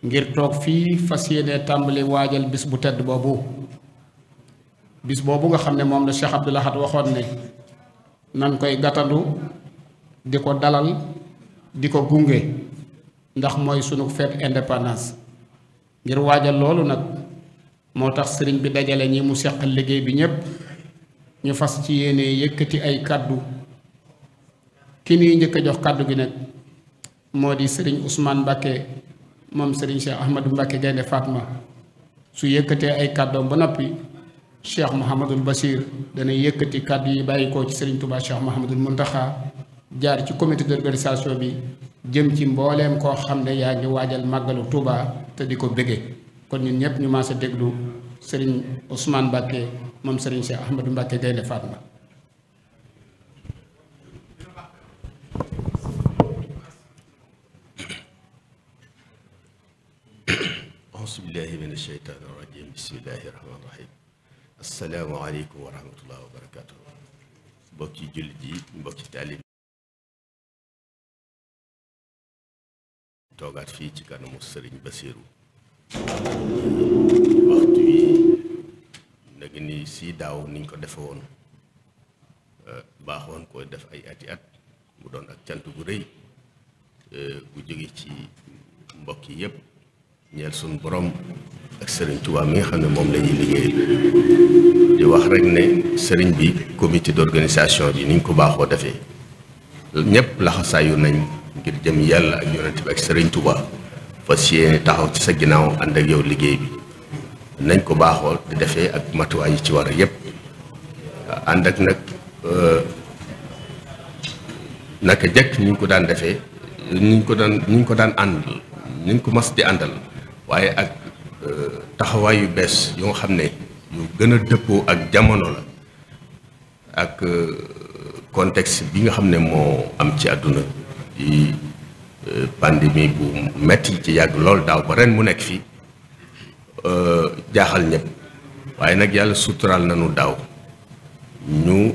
ngir toog fii fas yéene tàmbali waajal bis bu tedd boobu bis boobu nga xam ne moom la Cheikh Abdoul Ahad waxoon ne nan koy gàttandu di ko dalal di ko gunge ndax mooy sunu fête indépendance ngir waajal loolu nag moo tax sëriñ bi dajale ñi mu seqal liggéey bi ñépp ñu fas ci yéene yëkkati ay kàddu ki nii njëkk a jox kàddu gi nag moo di sëriñ Ousmane Mbacké moom sëriñ Cheikh Ahmadou Mbacké Gaynde Fatma su yëkkatee ay kàddoom ba noppi Cheikh Mouhamadul Bachir dana yëkkati kàddu yi bàyyi ko ci sëriñ Touba Cheikh Mouhamadul Mountakha jaar ci comité d'organisation bi jëm ci mbooleem koo xam ne yaa ngi waajal màggalu Touba te di ko bëggee kon ñun ñëpp ñu maase déglu sëriñ Ousmane Mbacké moom sëriñ Cheikh Ahmadou Mbacké Gaynde Fatma. auzu billaahi mina sheytaani rajiim bismillaahi rahmaani rahiim assalaamu aleykum wa rahmatullaahi wa barakaatuh. mbokki jullit yi mbokki taalib toogaat fii ci kanamu sëriñ Basiiru waxtu wi nag ni si daaw niñ ko defe woon baaxoon koy def ay ati at mu doon ak cant gu rëy bu jóge ci mbokk yi yépp ñeel suñu borom ak sëriñ Tuubaa mi nga xam ne moom lañuy liggéey di wax rek ne sëriñ bi comité d'organisation bi niñ ko baaxoo defee ñépp laxasaayu nañ ngir jëm yàlla ak yonent bi ak sëriñ Tuubaa fas yéene taxaw ci sa ginnaaw ànd ak yow liggéey bi nañ ko baaxoo di defee ak matuwaay yi ci war a yépp ànd ak nag naka jëkk ñu ko daan defee ñu ko daan àndal ñu ko mas di àndal waaye ak taxawaay yu bees yoo xam ne yu gën a dëppoo ak jamono la ak contexte bi nga xam ne moo am ci àdduna di pandémie bu metti ci yàgg lool daaw ba ren mu nekk fii jaaxal ñëpp waaye nag yàlla suturaal nañu daaw ñu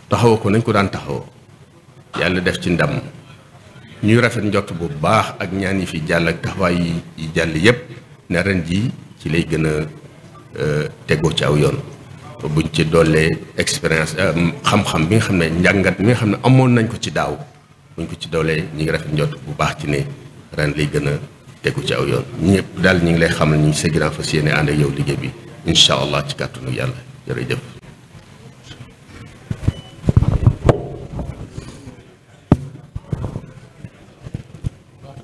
taxaw ko nañ ko daan taxawoo yàlla def ci ndam ñuy rafet njott bu baax ak ñaan yi fi jàll ak taxawaay yi jàll yépp ne ren ji ci lay gën a tegoo ci aw yoon buñ ci doolee expérience xam-xam bi nga xam ne njàngat mi nga xam ne amoon nañ ko ci daaw buñ ko ci doolee ñi ngi rafet njott bu baax ci ne ren lay gën a tegu ci aw yoon ñëpp daal ñi ngi lay xamal ñu ngi sa ginnaaw fas yéene ànd ak yow liggéey bi incha allah ci kàttanu yàlla jërëjëf.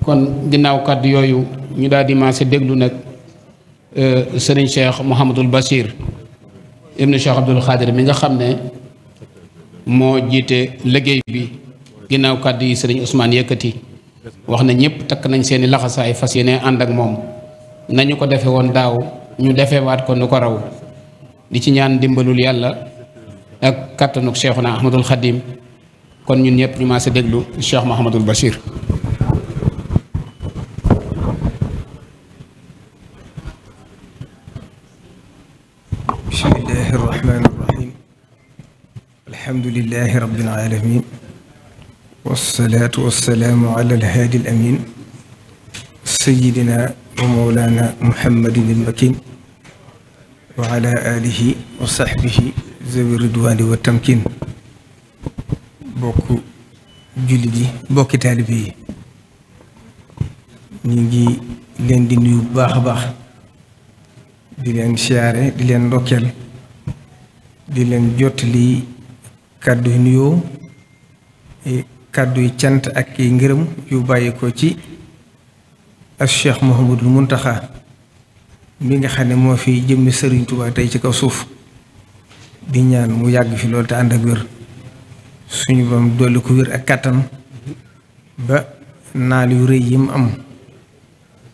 kon ginnaaw kàddu yooyu ñu daal di maase déglu nag sëriñ Cheikh Mouhamadul Bachir ibnu Cheikh Abdoul Khadir mi nga xam ne moo jiite liggéey bi ginnaaw kàddu yi sëriñ Ousmane yëkkati wax na ñëpp takk nañ seeni laxasaay fas yéene ànd ak moom nañu ko defe woon daaw ñu defewaat ko nu ko raw di ci ñaan dimbalul yàlla ak kàttanuk Cheikhuna Ahmadul Khadim kon ñun ñëpp ñu maase déglu Cheikh Mouhamadul Bachir. bismillahi irrahmani irrahim alhamdulilahi rabbil alamin wassalaatu wassalaamu ala alhaadi alamin sayidina wa mawlana muhammadin almakin wa ala alihi wa sahbihi zawi ridwani wa tamkin bokk jullit yi bokki taalibe yi ñu ngi leen di nuyu bu baax a baax di leen siyaare di leen ndokkeel di leen jottali kàddu yu nuyoo kàddu yu cant ak i ngërëm yu bàyyi ko ci ak Cheikh Mouhamadul Mountakha mi nga xam ne moo fi jëmmi Sëriñ Tuubaa tey ci kaw suuf di ñaan mu yàgg fi loolu te ànd ak wér suñu bam dolli ko wér ak kàttan ba naal yu rëy yi mu am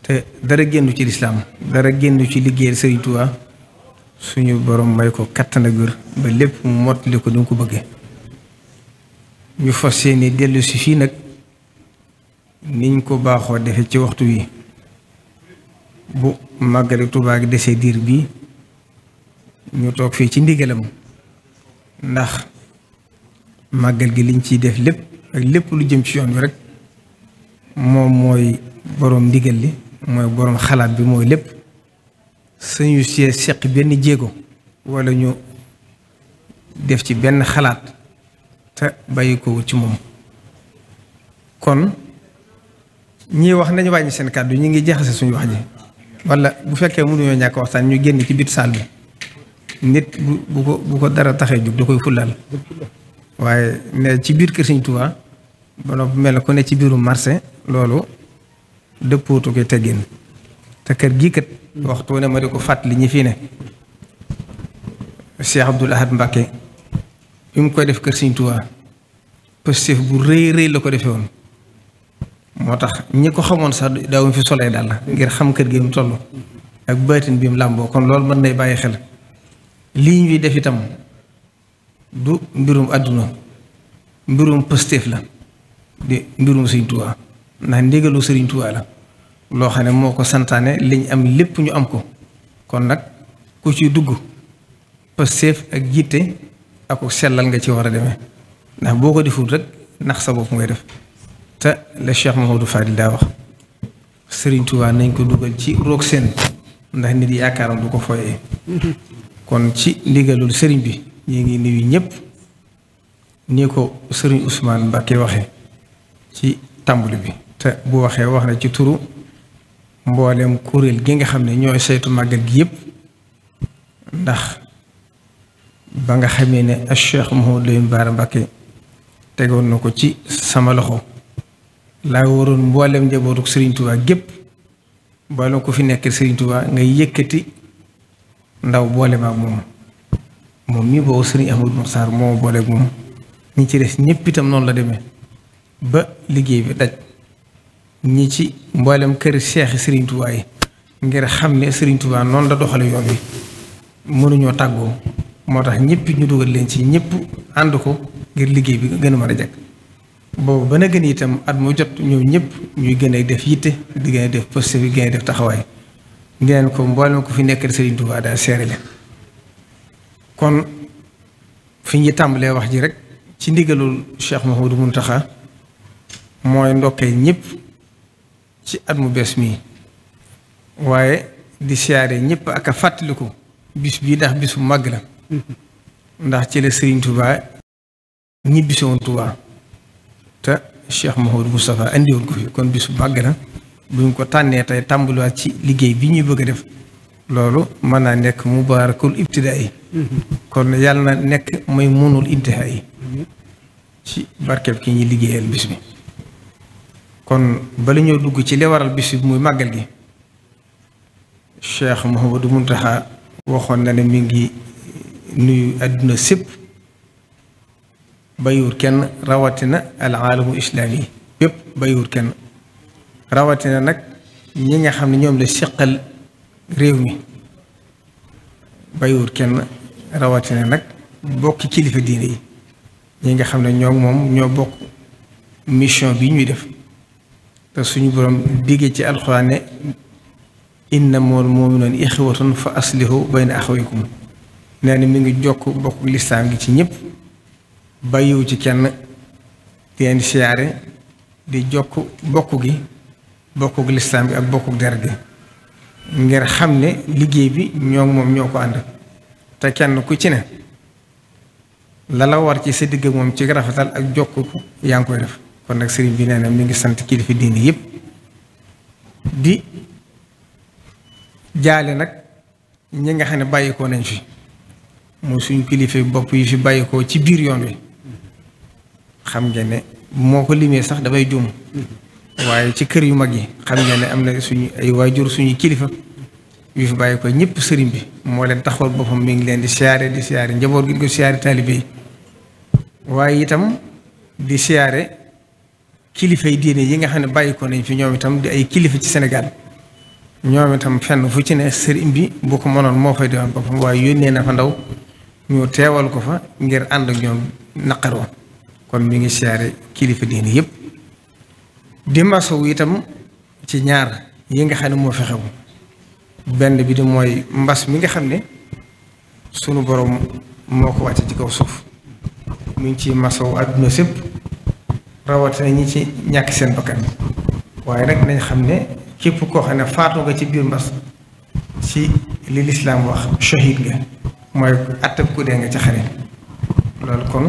te dara génn ci lislaam dara génn ci liggéeyal Sëriñ Tuubaa suñu borom may ko kattan ak wér ba lépp mu mottali ko ni mu ko bëggee ñu fas yéene dellu si fii nag niñ ko baaxoo defe ci waxtu wi bu màggali Tuubaa gi desee diir bii ñu toog fii ci ndigalam ndax màggal gi liñ ciy def lépp ak lépp lu jëm ci yoon wi rek moom mooy boroom ndigal li mooy boroom xalaat bi mooy lépp suñu see seq benn jéego walla ñu def ci benn xalaat te bàyyi ko ci moom. kon ñii wax nañu wàññi seen kàddu ñu ngi jaxase suñu wax ji walla bu fekkee mënuñoo ñàkk waxtaan ñu génn ci biir saal bi nit bu ko dara taxee jug da koy fullaal waaye ne ci biir kër Sëriñ Tuubaa ba noppi mel na ku ne ci biiru marché loolu dëppootu koy teggin te kër gii kat waxtu ne ma di ko fàttali ñi fii ne Cheikh Abdoul Ahad Mbacké bi mu koy def kër Sëriñ Tuubaa positif bu rëy la ko defee woon moo tax ñi ko xamoon sax daawuñ fi solee daal ngir xam kër gi mu toll ak baatin bi mu làmboo kon loolu mën nay bàyyi xel lii ñuy def itam du mbirum àdduna mbirum positif la di mbirum Sëriñ Tuubaa ndax ndigalu Sëriñ Tuubaa la loo xam ne moo ko santaane liñ am lépp ñu am ko kon nag ku ci dugg positif ak jiite ak sellal nga ci war a demee ndax boo ko deful rek ndax sa bopp ngay def te la Cheikh Mahamadou Fadil daa wax Sëriñ Tuubaa nañ ko dugal ci roog seen ndax nit yaakaaram du ko fooyee kon ci ndigalul sëriñ bi ñu ngi nuyu ñëpp ni ko sëriñ Ousmane Mbacké waxee ci tàmbali bi te bu waxee wax na ci turu mboolem kuréel gi nga xam ne ñooy saytu màggal gi yëpp ndax ba nga xamee ne ak Cheikh Mouhamadou Lamine Bara Mbacké tegoon na ko ci sama loxo laa waroon mboolem njabootu Sëriñ Tuubaa gépp mboolem ko fi nekk Sëriñ Tuubaa ngay yëkkati ndaw boole ma ak moom mii boobu Sëriñ Ahmadou Mokhtar moo boole ak moom ñi ci des ñëpp itam noonu la demee ba liggéey bi daj ñi ci mboolem kër seexi Sëriñ Tuubaa yi ngir xam ne Sëriñ Tuubaa noonu la doxale yoon bi mënuñoo tàggoo moo tax ñëpp ñu dugal leen ci ñëpp ànd ko ngir liggéey bi gën a mën a jag boobu ba na gën itam at mu jot ñëw ñëpp ñuy gën a def yitte di gën a def posté bi gën a def taxawaay ngeen ko mboolem ko fi nekkal Sëriñ Tuubaa daal seere leen kon fi ñuy tàmbalee wax ji rek ci ndigalul Cheikh Mouhamadou Mountakha mooy ndokkee ñëpp ci at mu bees mii waaye di siyaare ñëpp ak a fàttaliku bis bii ndax bisu màgg la ndax ci la Sëriñ Tuubaa ñibbisi woon Tuubaa te Cheikh Mouhamadou Moustapha andiwoon ko fi kon bisu màgg la buñ ko tànnee tey tàmbaliwaat ci liggéey bi ñuy bëgg a def loolu mën naa nekk mubaarakul ibtidaa yi kon yàlla na nekk mooy munul intihaa yi ci barkeb ki ñuy liggéeyal bis bi kon bala ñoo dugg ci li waral bis bi muy màggal gi Cheikh Mouhamadou Mountakha waxoon na ne mi ngi nuyu àdduna sépp bayuur kenn rawatina al aalamu islaami bépp bayuur kenn rawatina nag ñi nga xam ne ñoom la seqal réew mi bayuur kenn rawatina nag bokki kilifa diine yi ñi nga xam ne moom ñoo bokk mission bi ñuy def te suñu borom diggee ci alxuraan ne innamal mu'minuuna ixwatun fa aslihu bayna axawaykum nee na mi ngi jokk bokk lislaam gi ci ñëpp bàyyiwu ci kenn di leen siyaare di jokk bokk gi bokkuk lislaam bi ak bokkuk der gi ngir xam ne liggéey bi moom ñoo ko ànd te kenn ku ci ne la war ci sa digg moom ci rafetal ak jokk yaa ngi koy def kon nag sëriñ bi nee na mi ngi sant kilifa diine yëpp di jaale nag ñi nga xam ne bàyyikoo nañ fi mooy suñu kilifa bopp yi fi bàyyikoo ci biir yoon wi xam ngeen ne moo ko limee sax dafay juum waaye ci kër yu mag yi xam ngeen ne am na suñu ay waajur suñu kilifa yu fi bàyyi ko ñëpp sëriñ bi moo leen taxawal boppam mi ngi leen di siyaare njaboot gi ko siyaare taalibe yi waaye itam di siyaare kilifa yi diine yi nga xam ne bàyyi ko nañ fi ñoom itam di ay kilifa ci Sénégal ñoom itam fenn fu ci ne sëriñ bi bu ko mënoon moo fay diwaan boppam waaye yónnee na fa ndaw ñu teewal ko fa ngir ànd ak ñoom naqaroo kon mi ngi siyaare kilifa diine yëpp di masowu itam ci ñaar yi nga xam ne moo fi xew benn bi di mooy mbas mi nga xam ne sunu borom moo ko wàcce ci kaw suuf mu ngi ci masowu àdduna sépp rawatina ñi ci ñàkk seen bakkan waaye nag nañ xam ne képp koo xam ne faatu nga ci biir mbas ci li lislaam wax shahid nga mooy attab ku dee nga ci xare loolu kon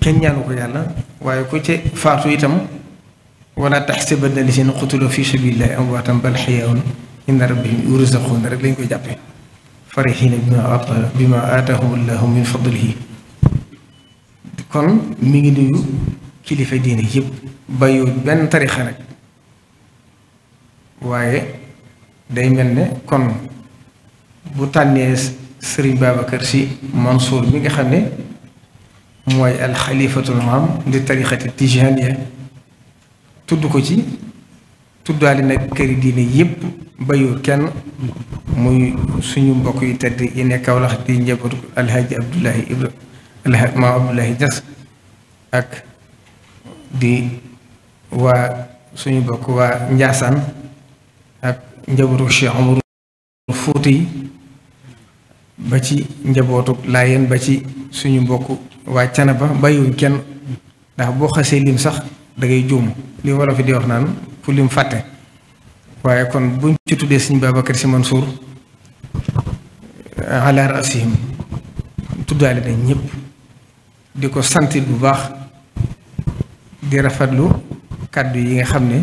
kenn ñaanu ko yàlla waaye ku ci faatu itam wala taxsabanna llaziina qutilu fi sabilillahi amwaatan bal ahyaa'un inda rabbihim yurzaquun rek lañ koy jàppee farihiina bimaa aataahum llaahu min fadlihi. kon mi ngi nuyu kilifa diine yëpp bàyyiwul benn tarixa nag waaye day mel ne kon bu tànnee Serigne Babacar Sy Mansour mi nga xam ne mooy alxalifatul aam li tarixati tijaaniya tudd ko ci tuddaale nag këri diine yëpp bàyyiwul kenn muy suñu mbokk yu tedd yi ne Kawlax di njabootu alhaji maam Abdoulaye Niass ak di waa suñu bokk waa Njaasaan ak njabootu Cheikh Omar Fuuti yi ba ci njabootu Laayeen ba ci suñu mbokk waa Canaba bàyyiwuñ kenn ndax boo xasee lim sax da ngay juum li wolof di wax naan fu lim fàtte waaye kon buñ ci tuddee Sëriñ Babacar Sy Mansour ala rasihim tuddaale nañ ñëpp di ko sant bu baax di rafetlu kàddu yi nga xam ne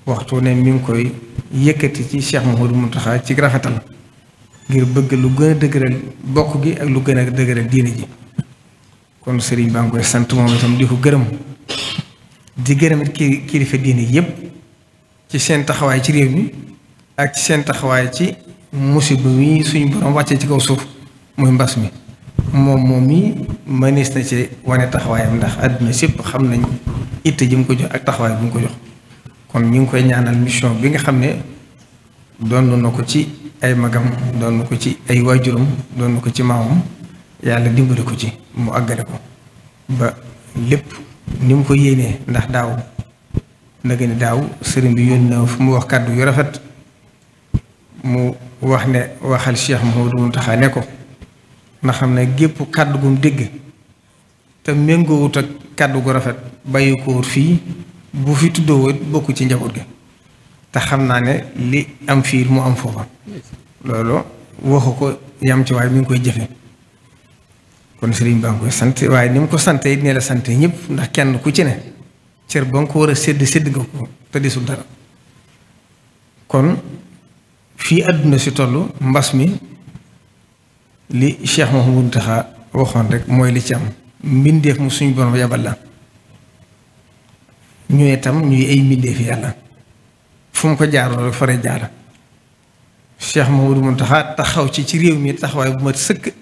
waxtu ne mi ngi koy yëkkati ci Cheikh Mouhamadou Mountakha ci rafetal ngir bëgg lu gën a dëgëral bokk gi ak lu gën a dëgëral diine ji kon sëriñ baa ngi koy sant moom itam di ko gërëm di gërëm kilifa diine yépp ci seen taxawaay ci réew mi ak ci seen taxawaay ci musiba mi suñu borom wàccee ci kaw suuf muy mbas mi moom mi mënees na ci wane taxawaayam ndax àdduna sépp xam nañ itte ji mu ko jox ak taxawaay bu mu ko jox kon ñu ngi koy ñaanal mission bi nga xam ne doon na ko ci ay magam doon na ko ci ay waajuram doon na ko ci maamam yàlla dimbali ko ci mu àggale ko ba lépp ni mu ko yéenee ndax daaw naka ni daaw sëriñ bi yónni na fu mu wax kàddu yu rafet mu wax ne waxal Cheikh Mouhamadou Mountakha ne ko na xam ne gépp kàddu gum dégg te méngoowut ak kàddu gu rafet bàyyi ko wut fii bu fi tuddoo bokk ci njaboot gi te xam naa ne li am fii mu am foofa loolu waxu ko yam ci waaye mi ngi koy jëfe kon sëriñ baa ngi koy sant waaye ni mu ko sante it ne la sant ñëpp ndax kenn ku ci ne cër ba nga ko war a sédd nga ko te desul dara kon fii àdduna si toll mbas mi li Cheikh Mouhamadou Mountakha waxoon rek mooy li ci am mbindeef mu suñu borom yabal la ñu itam ñuy ay mbindeefi yàlla fu mu ko jaaroo rek fare jaara Cheikh Mouhamadou Mountakha taxaw ci réew mi taxawaay bu ma sëkk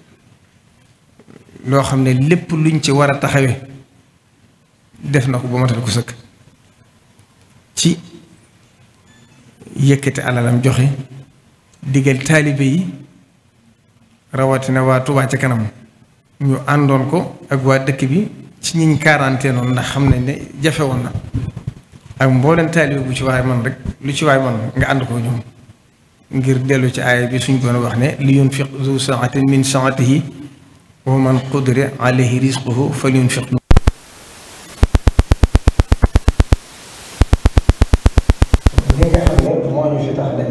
loo xam ne lépp luñ ci war a taxawee def na ko ba matal ko sëkk ci yëkkati alalam joxe digal taalibe yi rawatina waa Touba ca kanam ñu àndoon ko ak waa dëkk bi ci ñiñ quarantaine noonu ndax xam nañ ne jafe woon na ak mbooleen taalibe bu ci waay man rek lu ci waay man nga ànd ko ñoom ngir dellu ci aaya bi suñ doon wax ne li yunfiq zu sa'atin min sa'atihi wa man qudira alayhi rizquhu falyunfiq li nga xam ne moo ñu fi tax dañ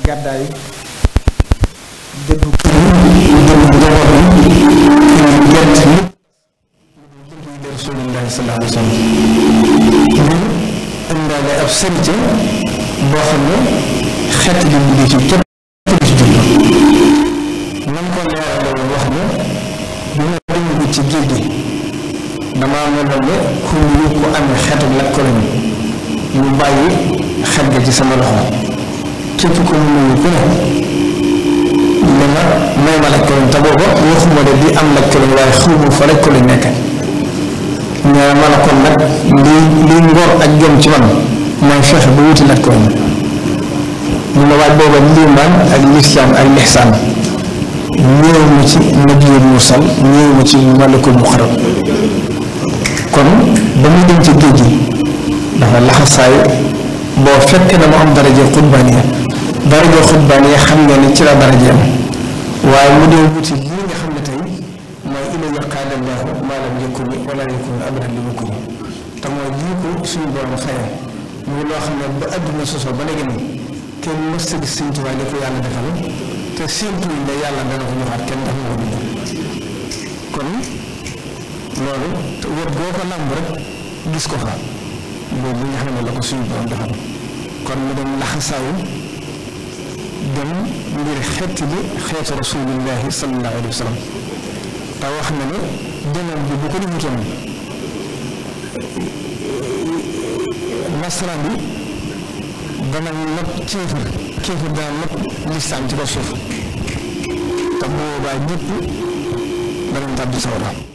gàddaay dëddu Rasulullahi sallallahu alayhi wa sallam ngir indaale ab sëriñ boo xam ne xeet li mu di ci képp ku ci jublu nam ko leerale woon wax ne bu ma dugg ci géej gi damaa meloon ne ku ñu ko amee xeetu lakk ko lañu ñu bàyyi xet ga ci sama loxo képp ko mu nuyu ku ne dama may ma laaj ko lañ te booba waxuma de di am laaj ko lañ waaye xawma fa laaj ko lañ nekk ñaa ma la kon nag li ngor ak jom ci man mooy fexe ba wuti laaj ko lañ mu ne waaj booba liimaan ak lislaam ak lixsaan ñëw ma ci nabiyul mursal ñëw ma ci malakul muqarrab kon ba muy dem ci géej gi dafa laxasaay boo fekk na mu am daraje xutbaaniya xam nga ne ci la daraje am waaye mu dee wuti lii nga xam ne tey mooy ilayya qaala llaahu maa lam yakun wala yakun abadan li mukun te mooy lii ko suñu borom fayal muy loo xam ne ba àdduna sosoo ba léegi nii kenn mës a gis Sëñ Tuubaa li ko yàlla defal te séentu ne yàlla dana ko ñëwaat kenn dafa ko bind kon loolu te wër boo ko làmb rek gis ko fa boobu nga xam ne la ko suñu borom defal kon mu dem laxasaayu dem ngir xeeti li xeetu rasulillahi sallallahu alayhi wa sallam te wax na ne demam bi bu ko defutoon nasaraan bi dana not kéefër dana not lislaam ci ko suuf te boobaa ñëpp danañ tàbbi sawara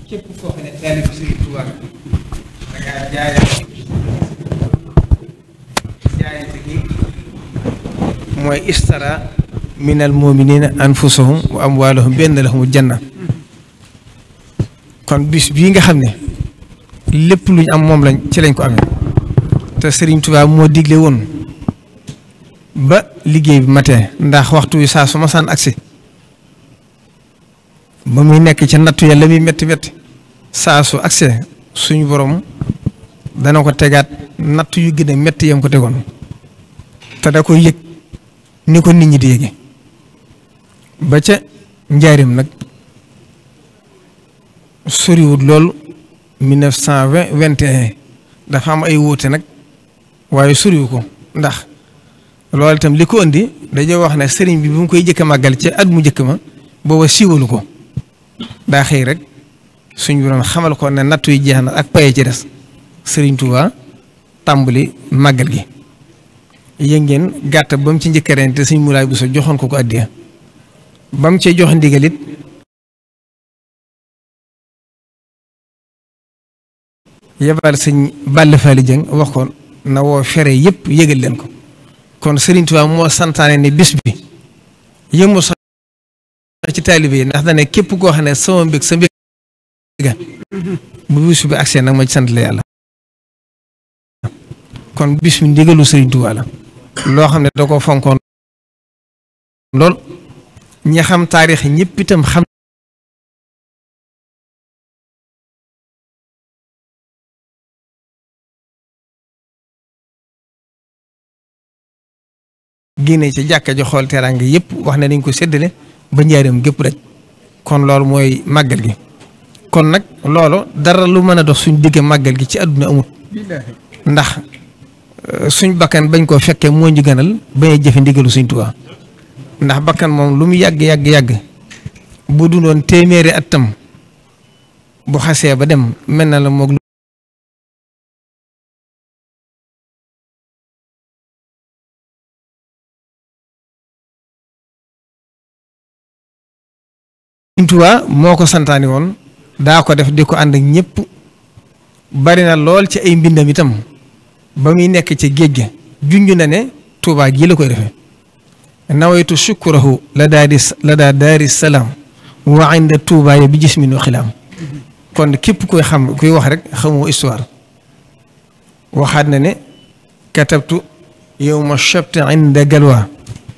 képp koo xam ne taalibu Sëriñ Tuubaa da ngaa jaayante gi mooy istara minal mu'minina anfusahum wa amwaalahum bi anna lahumul janna kon bis bii nga xam ne lépp luñ am moom lañ ci lañ ko amee te Sëriñ Tuubaa moo digle woon ba liggéey bi matee ndax waxtu wi saa su ma saan agsi ba muy nekk ca nattu ya la muy métti métti saa su accès suñu borom dana ko tegaat nattu yu gën a métti yam ko tegoon te da koy yëg ni ko nit ñi di yëge ba ca njaarim nag soriwut lool 1921 dafa am ay wuute nag waaye soriwu ko ndax loolu itam li ko indi dañoo wax ne sëriñ bi mu koy jëkk a màggal ci at mu njëkk ma booba siiwalu ko daa xëy rek suñ borom xamal ko ne nattu yi jeex na ak paye ci des Sëriñ Tuubaa tàmbali màggal gi yëg ngeen gàtt ba mu ci njëkk ren te suñ mulaay bu so joxoon ko addiya ba mu cee jox ndigalit yebal sëñ Balla Faali Jëng wax ko na woo fere yëpp yëgal leen ko kon Sëriñ Tuubaa moo santaane ne bis bi yëmu sax ci taalibe yi ndax dane képp koo xam ne sama mbég sa mbég bu bis bi agsee nag ma ci sant la yàlla kon bis bi ndigalu Sëriñ Tuubaa la loo xam ne da ko fonkoon lool ñi xam taarix ñëpp itam xam génne ci jàkka ji xool teraanga yëpp wax ne dañ ko séddale ba njaareem gépp rek kon loolu mooy màggal gi kon nag loolu dara lu mën a dox suñ digge màggal gi ci àdduna amut ndax suñ bakkan bañ koo fekkee moo ñu gënal bañ a jëfe ndigalu Sëriñ Tuubaa ndax bakkan moom lu mu yàgg bu dundoon téeméeri atam bu xasee ba dem mel na la moog Sëriñ Tuubaa moo ko santaani woon daa ko def di ko ànd ak ñëpp bari na lool ci ay mbindam itam ba muy nekk ci géej gi junj na ne Tuubaa gi la koy defee nawaytu shukurahu la daa daari salaam wa inda Tuubaa ya bi jismin wa xilaam kon képp kuy xam kuy wax rek xamoo histoire waxaat na ne katabtu yowma shabti inda galwa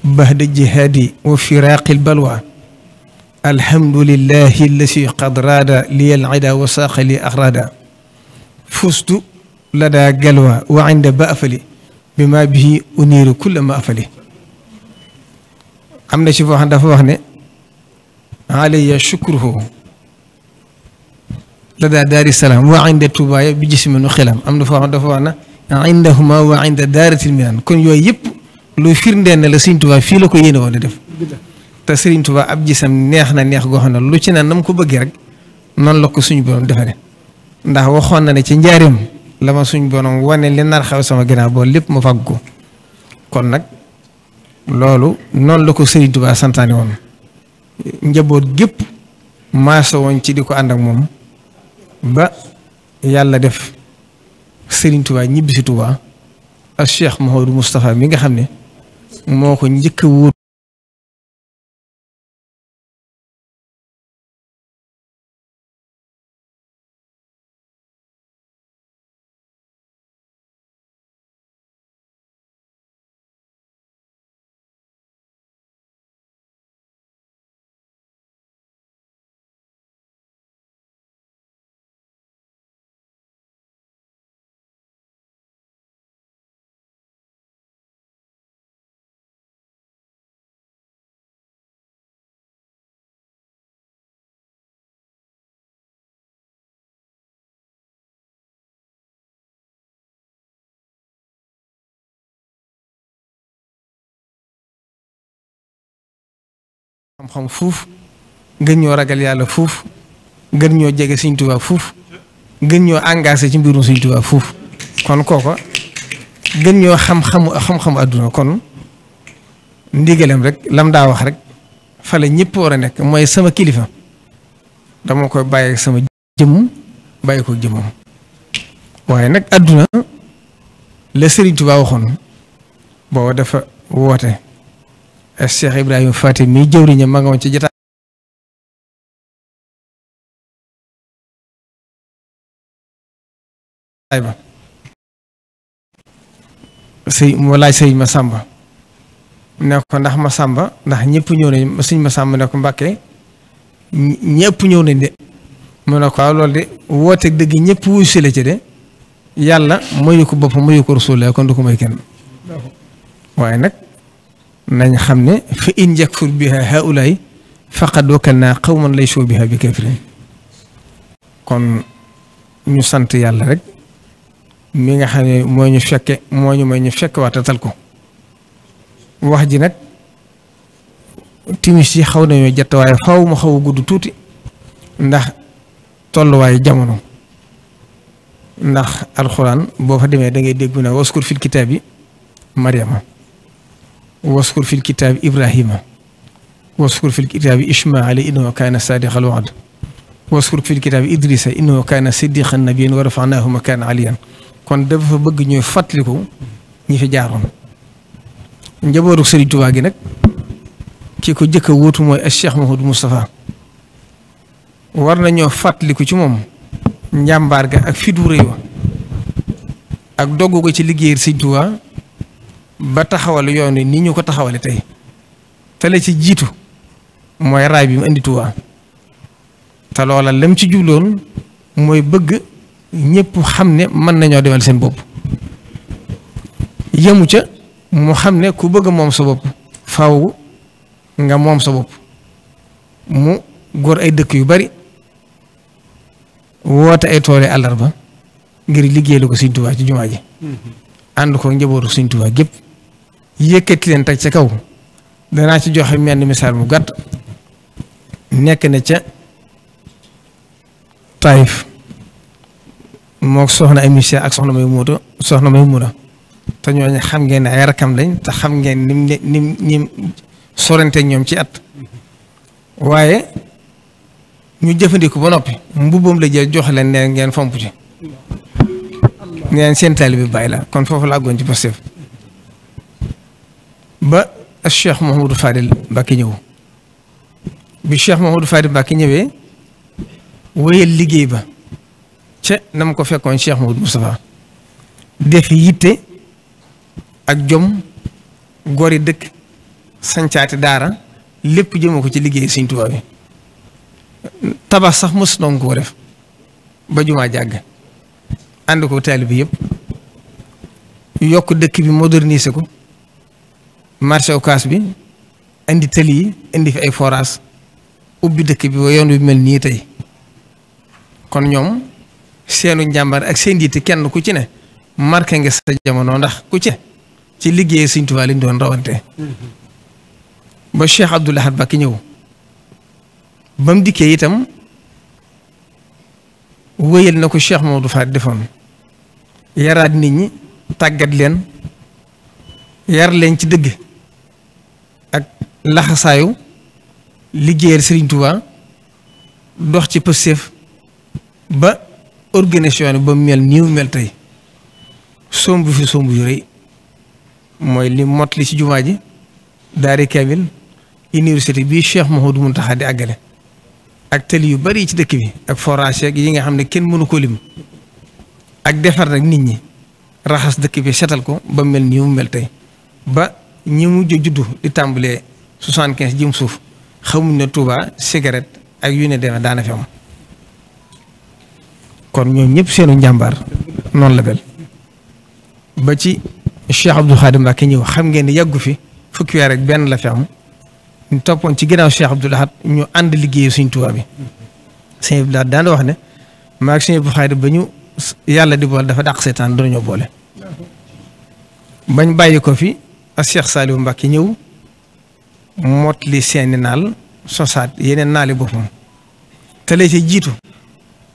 bahda jihaadi wa firaqil balwa alhamdulillahi allasi qad raada liyal ida wa saaqa li axraada fustu lada galwa wa inda baafali bi ma bihi uniiru kulla ma afali am na ci foo xam dafa wax ne alayya shukruhu la daa daari salaam wa inda tubaaya bi jisminu xilam am na foo xam dafa wax na indahuma wa inda daaratil minan kon yooyu yëpp lu firndeel ne la Sëriñ Tuubaa fii la ko yéene woon a def te Sëriñ Tuubaa ab gisam neex na neex goo xam ne lu ci ne nam ko bëggee rek noonu la ko suñu borom defare ndax waxoon na ne ci njaareem la ma suñu borom wane li nar xew sama ginnaaw boo lépp ma fàgg ko kon nag loolu noonu la ko Sëriñ Tuubaa santaane woon njaboot gépp maasa woon ci di ko ànd ak moom ba yàlla def Sëriñ Tuubaa ñibbi si Tuubaa ak Cheikh Mouhamadou Moustapha mi nga xam ne moo ko njëkk a wóor xam-xam fuuf gën ñoo ragal yàlla fuuf gën ñoo jege Sëriñ Tuubaa fuuf gën ñoo engagé ci mbirum Sëriñ Tuubaa fuuf kon kooko gën ñoo xam-xamu àdduna kon ndigalem rek lam daa wax rek fa la ñëpp war a nekk mooy sama kilifa dama koy bàyyi sama jëmm bàyyi ko jëmmam waaye nag àdduna la Sëriñ Tuubaa waxoon booba dafa woote Cheikh Ibrahima Faty mi jëwriñam ma nga woon ci jotaay ba mu laaj sëñ Masamba ne ko ndax Masamba ndax ñëpp ñëw nañ sëñ Masamba ne ko Mbàkke ñëpp ñëw nañ de mu ne ko waaw loolu de woote dëgg ñëpp wuyu si la ci de yàlla mayu ko bopp mayu ko Rasul kon du ko may kenn waaye nag nañ xam ne fa in yakfur biha haulaay faqad wakalnaa qawman laysu biha bi kafirin kon ñu sant yàlla rek mi nga xam ne moo ñu fekke moo ñu may ñu fekk waatatal ko wax ji nag timis yi xaw nañoo jot waaye faw mu xaw a gudd tuuti ndax tolluwaayu jamono ndax alxuraan boo fa demee da ngay dégg ne waskur fil kitaabi Maryama waskur fil kitaabi Ibrahima waskur fil kitaabi Ismaila innahu kaana saadiqal wa'd waskur fil kitaabi Idrisa innahu kaana siddiqan nabiyyan wa rafa'naahu makaanan aliyyan kon dafa bëgg ñuy fàttaliku ñi fi jaaroon njabootu Sëriñ Tuubaa gi nag ki ko jëkk a wóotu mooy Cheikh Mouhamadou Moustapha war nañoo fàttaliku ci moom njàmbaar ga ak fit wu rëy wa ak doggu ko ci liggéeyal Sëriñ Tuubaa ba taxawal yoon wi ni ñu ko taxawale tey te la ci jiitu mooy raay bi mu indi Tuubaa te loola lam ci jubloon mooy bëgg ñëpp xam ne mën nañoo demal seen bopp yemu ca mu xam ne ku bëgg moom sa bopp faaw nga moom sa bopp mu góor ay dëkk yu bari woote ay toole àllarba ngir liggéeyal ko Sëriñ Tuubaa ci jumaa ji ànd ko njabootu Sëriñ Tuubaa gépp yëkkati leen teg ca kaw danaa ci joxe menn misaal mu gàtt nekk na ca Taïf moo soxna ay mission ak soxna may muuta te ñooñu xam ngeen ne ay rakam lañ te xam ngeen nim sorante ñoom ci at waaye ñu jëfandiku ba noppi mbubbam la jël jox leen ne ngeen fomp ci ngeen seen taalibe bi bàyyi la kon foofu la àggoon ci Pastef ba Cheikh Mouhamadou Fadil Mbacké ñëw bi Cheikh Mouhamadou Fadil Mbacké ñëwee wéyal liggéey ba ca na ma ko fekkoon Cheikh Mouhamadou Moustapha def yitte ak jom gori dëkk sancaati daara lépp jëma ko ci liggéey Sëriñ Tuubaa bi tabax sax mos noonu ko def ba jumaa jàgg ànd ko taalibe bi yëpp yokk dëkk bi moderniser ko marché Ocass bi indi tëli yi indi fi ay forage ubbi dëkk bi ba yoon wi mel nii tey kon ñoom seenu njàmbaar ak seen yitte kenn ku ci ne marqué nga sa jamono ndax ku ci ne ci liggéey Sëriñ Tuubaa lañ doon rawante ba Cheikh Abdoul Ahad Mbacké ñëw ba mu dikkee itam wéyal na ko Cheikh Mamadou Fadi defoon yaraat nit ñi tàggat leen yar leen ci dëgg ak laxasaayu liggéeyal Sëriñ Tuubaa dox ci pëstéef ba organisation ba mel nii mu mel tey somb fi somb yu rëy mooy li mot li ci jumaa ji daari kamil université bii Cheikh Mouhamadou Mountakha di àggale ak tëli yu bari ci dëkk bi ak forage yi nga xam ne kenn mënu ko lim ak defar nag nit ñi raxas dëkk bi setal ko ba mel nii mu mel tey ba ñi mujj juddu di tàmbalee 75 jëm suuf xamuñ ne Touba cigarette ak yu ne demee daana fi am kon ñoom ñëpp seenu njàmbaar noonu la mel ba ci Cheikh Abdou Khadim Mbacké ñëw xam ngeen ne yàggu fi fukki weer rek benn la fi am ñu toppoon ci ginnaaw Cheikh Abdoul Ahad ñu ànd liggéeyu Sëriñ Tuubaa bi Sëriñ Abdoul Ahad daan wax ne maa ak Sëriñ Abdou Khadim ba ñu yàlla di boole dafa dàq seetaan dañoo boole bañ bàyyi ko fi ak Cheikh Saliou Mbacké ñëw mot li seeni naal sosaat yeneen naali boppam te la ci jiitu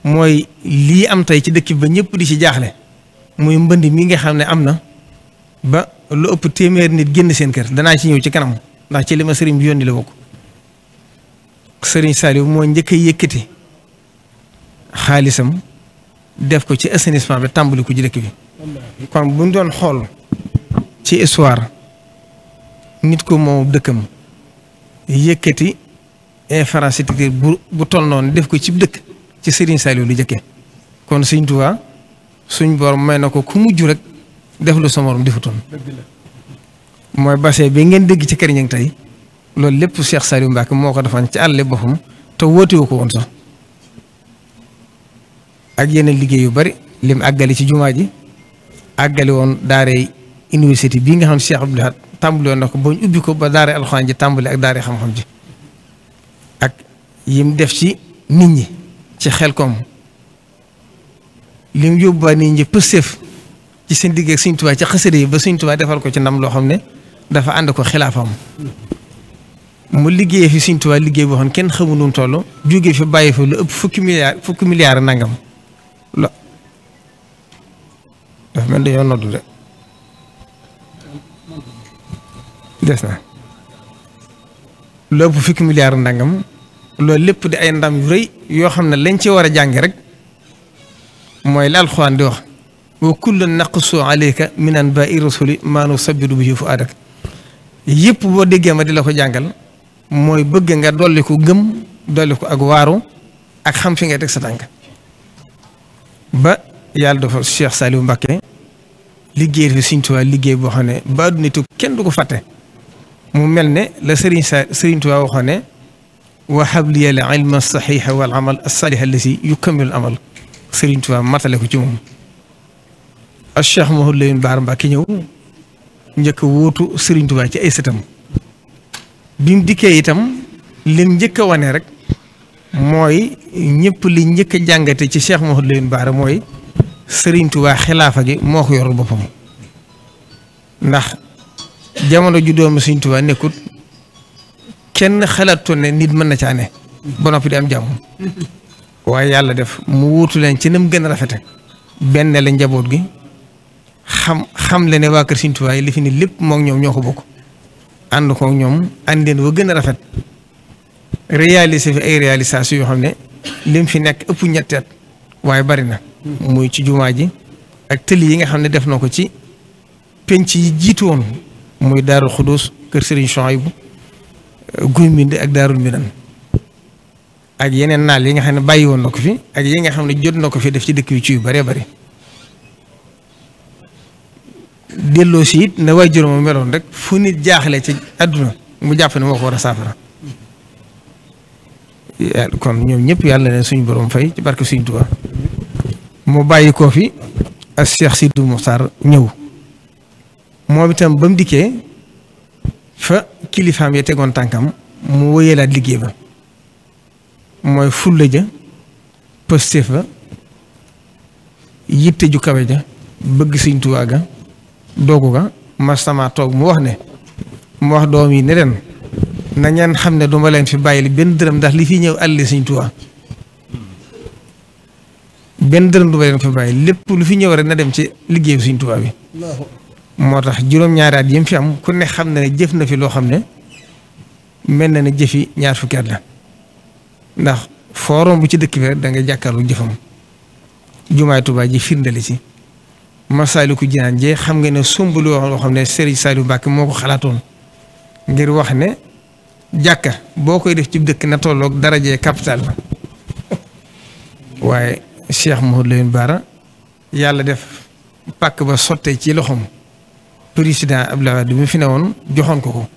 mooy lii am tey ci dëkk bi ba ñëpp di ci jaaxle muy mbënd mi nga xam ne am na ba lu ëpp téeméer nit génn seen kër danaa ci ñëw ci kanam ndax ci li ma sëriñ bi yónni la bokk sëriñ Saliou moo njëkk a yëkkati xaalisam def ko ci assainissement bi tàmbali ko ci dëkk bi kon buñ doon xool ci histoire nit ko moom dëkkam yëkkati infrastructure bu toll noonu def ko ci dëkk ci sëriñ Saliou lu jëkkee kon Sëriñ Tuubaa suñ borom may na ko ku mujj rek def lu sa morom defutoon mooy bassin bi ngeen dégg ci kër ñang tey loolu lépp Cheikh Saliou Mbacké moo ko defan ci àll boppam te wootewu ko woon sax ak yeneen liggéey yu bari lim àggali ci jumaa ji àggali woon daaree université bii nga xam ne Cheikh Abdoul Ahad tàmbali woon na ko ba ñu ubbi ko ba daaree alxuraan ji tàmbali ak daaree xam-xam ji ak yim def ci nit ñi ci Xelkom lim yóbbuwaat nit ñi pësteef ci seen digg ak Sëriñ Tuubaa ci xasida yi ba Sëriñ Tuubaa defal ko ci ndam loo xam ne dafa ànd ko xilaafam mu liggéeyee fi Sëriñ Tuubaa liggéey boo xam ne kenn xamu nu mu toll jógee fi bàyyi fa lu ëpp fukki milliards nangam lo dafa mel dañoo noddu de des na lu ëpp fukki milliards nangam loolu lépp di ay ndam yu rëy yoo xam ne lañ ci war a jànge rek mooy la Alxuraan di wax wa kullan naqussu alayka min anbaa'i rusuli maa nusabbitu bihi fu'aadak yëpp boo déggee ma di la ko jàngal mooy bëgg nga dolli ko gëm dolli ko ak waaru ak xam fi nga teg sa tànk ba yàlla dafa Cheikh Saliou Mbacké liggéey fi Sëriñ Tuubaa liggéey boo xam ne ba adduna tukki kenn du ko fàtte mu mel ne la Sëriñ Tuubaa waxoon ne wa habliya al ilma saxiixa wal amal as-saalih allasi yukammilu al amal Sëriñ Tuubaa matale ko ci moom ak Cheikh Mouhamadou Lamine Bara Mbacké ñëw njëkk a wóotu Sëriñ Tuubaa ci ay sëtam bi mu dikkee itam lim njëkk a wane rek mooy ñëpp li njëkk a jàngate ci Cheikh Mouhamadou Lamine Bara mooy Sëriñ Tuubaa xilaafa gi moo ko yorul boppam ndax jamono ju doomu Sëriñ Tuubaa nekkut kenn xalaatoon ne nit mën na caa ne ba noppi di am jàmm waaye yàlla def mu wuutu leen ci nam gën a rafete benn la njaboot gi xam le ne waa kër Sëriñ Tuubaa yi li fi ni lépp moom ñoom ñoo ko bokk ànd ko ñoom àndeen wa gën a rafet réaliser fi ay réalisation yoo xam ne lim fi nekk ëpp ñetti at waaye bari na muy ci jumaa ji ak tëli yi nga xam ne def na ko ci penc yi jiitu woon muy Daarul Xudoos kër Sëriñ Souhaïbou Guy Mbind ak Daarul Minan ak yeneen naal yi nga xam ne bàyyi woon na ko fi ak yi nga xam ne jot na ko fi def ci dëkk yu ci yu bëree bëri delloo si it na waay juróom meloon rek fu nit jaaxle ci àdduna mu jàpp ne moo ko war a saafara kon ñoom ñëpp yàlla leen suñu borom fay ci barke Sëriñ Tuubaa mu bàyyi koo fi ak Cheikh Sidou Mokhtar ñëw moom itam ba mu dikkee fa kilifaam ya tegoon tànkam mu wëyalaat liggéey ba mooy fulla ja pëstéef ba yitte ju kawe ja bëgg Sëñ Tuubaa ga doogu ga ma sama toog mu wax doom yi ne leen na ngeen xam ne duma leen fi bàyyil benn dërëm ndax li fi ñëw àlli Sëñ Tuubaa benn dërëm duma leen fi bàyyi lépp lu fi ñëw rek na dem ci liggéeyu Sëñ Tuubaa bi moo tax juróom-ñaari at yi mu fi am ku ne xam ne jëf na fi loo xam ne mel na ne jëfi ñaar fukki at la ndax forom bu ci dëkk bi rek da nga jàkkaarlu jëfam jumaay Tuubaa ji firndali ci Masaalikul Jinaan jee xam nga ne somb loo xam ne Serigne Saliou Mbacké moo ko xalaatoon ngir wax ne jàkka boo koy def ci dëkk na tolloog darajee capital la waaye Cheikh Mouhamadou Lamine Bara yàlla def pàkk ba sottee ci loxoom président Abdoulaye Wade mi fi ne woon joxoon ko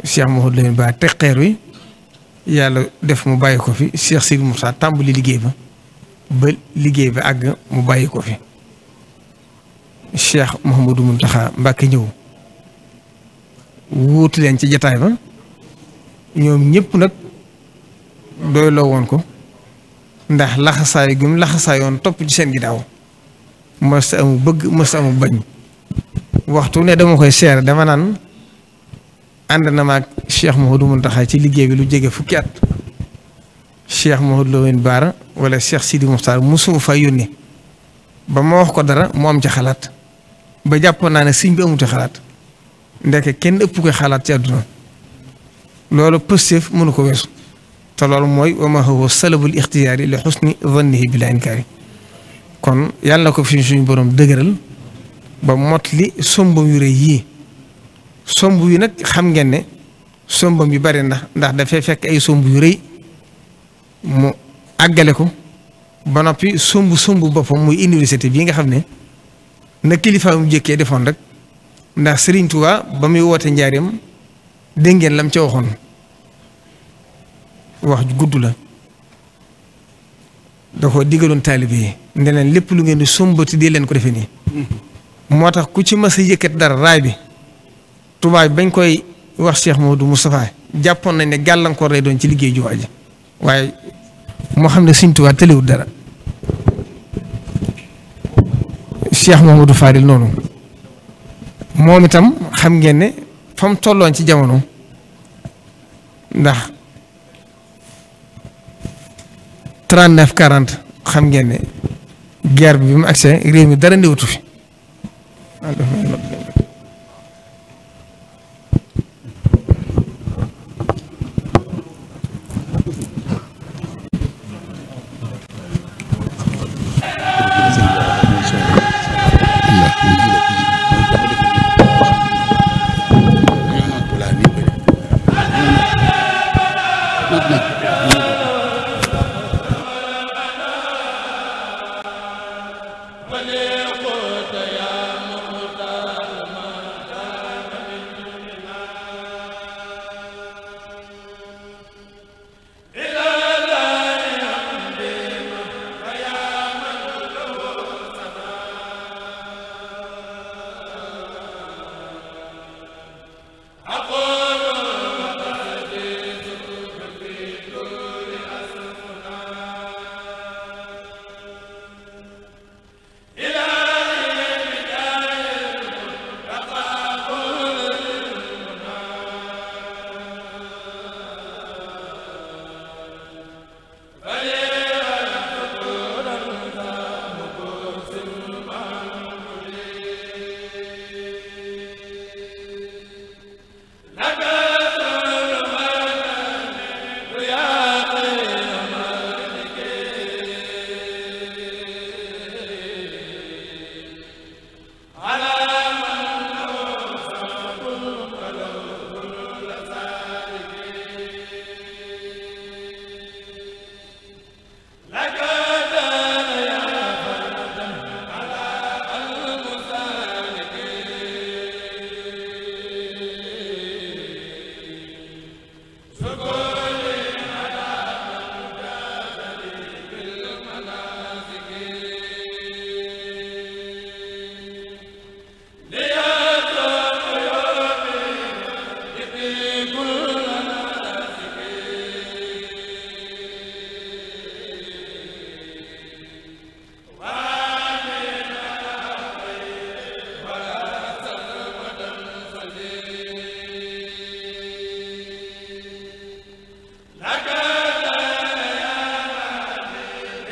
Cheikh Mouhamadou Lamine Bara teg xeer wi yàlla def mu bàyyi ko fi Cheikh Sidi Moussa tàmbali liggéey ba liggéey ba àgg mu bàyyi ko fi Cheikh Mouhamadou Mountakha Mbacké ñëw wuutu leen ci jataay ba ñoom ñëpp nag doy loo woon ko ndax laxasaay gi mu laxasaayoon topp ci seen ginnaaw mës amu bëgg mës amu bañ waxtu ne dama koy seere dama naan ànd na maag Cheikh Mouhamadou Mountakha ci liggéey bi lu jege fukki at Cheikh Mouhamadou Lamine Bara wala Cheikh Sidi Mokhtar musuma fa yónni ba ma wax ko dara mu am ci xalaat ba jàppoon naa ne sëñ bi amuti xalaat ndeke kenn ëpp koy xalaat ci àdduna loolu pëstéef mënu ko weesu te loolu mooy wa ma huwa salabul ixtiyaari li xusni zannihi bila inkaari kon yàlla na ko fi suñu borom dëgëral ba mot li sombam yu rëy yii somb yu nag xam ngeen ne sombam yu bari ndax dafay fekk ay somb yu rëy mu àggale ko ba noppi somb boppam muy université bii nga xam ne na kilifa mu jëkkee defoon rek ndax Serigne Touba ba muy woote njaareem dégg ngeen lam ca waxoon wax ju gudd la da ko digaloon taalibe yi ne leen lépp lu ngeen di sombati di leen ko defee nii moo tax ku ci mas a yëkkat dara raay bi Touba bañ koy wax Cheikh Mamadou Moustapha jàppoon nañ ne gàllankoor lay doon ci liggéey jumaa ji waaye moo xam ne Serigne Touba tëliwul dara Cheikh Mamadou Fadil noonu moom itam xam ngeen ne fa mu tolloon ci jamono ndax 39-40 xam ngeen ne guerre bi mu agsee réew mi dara néewtu fi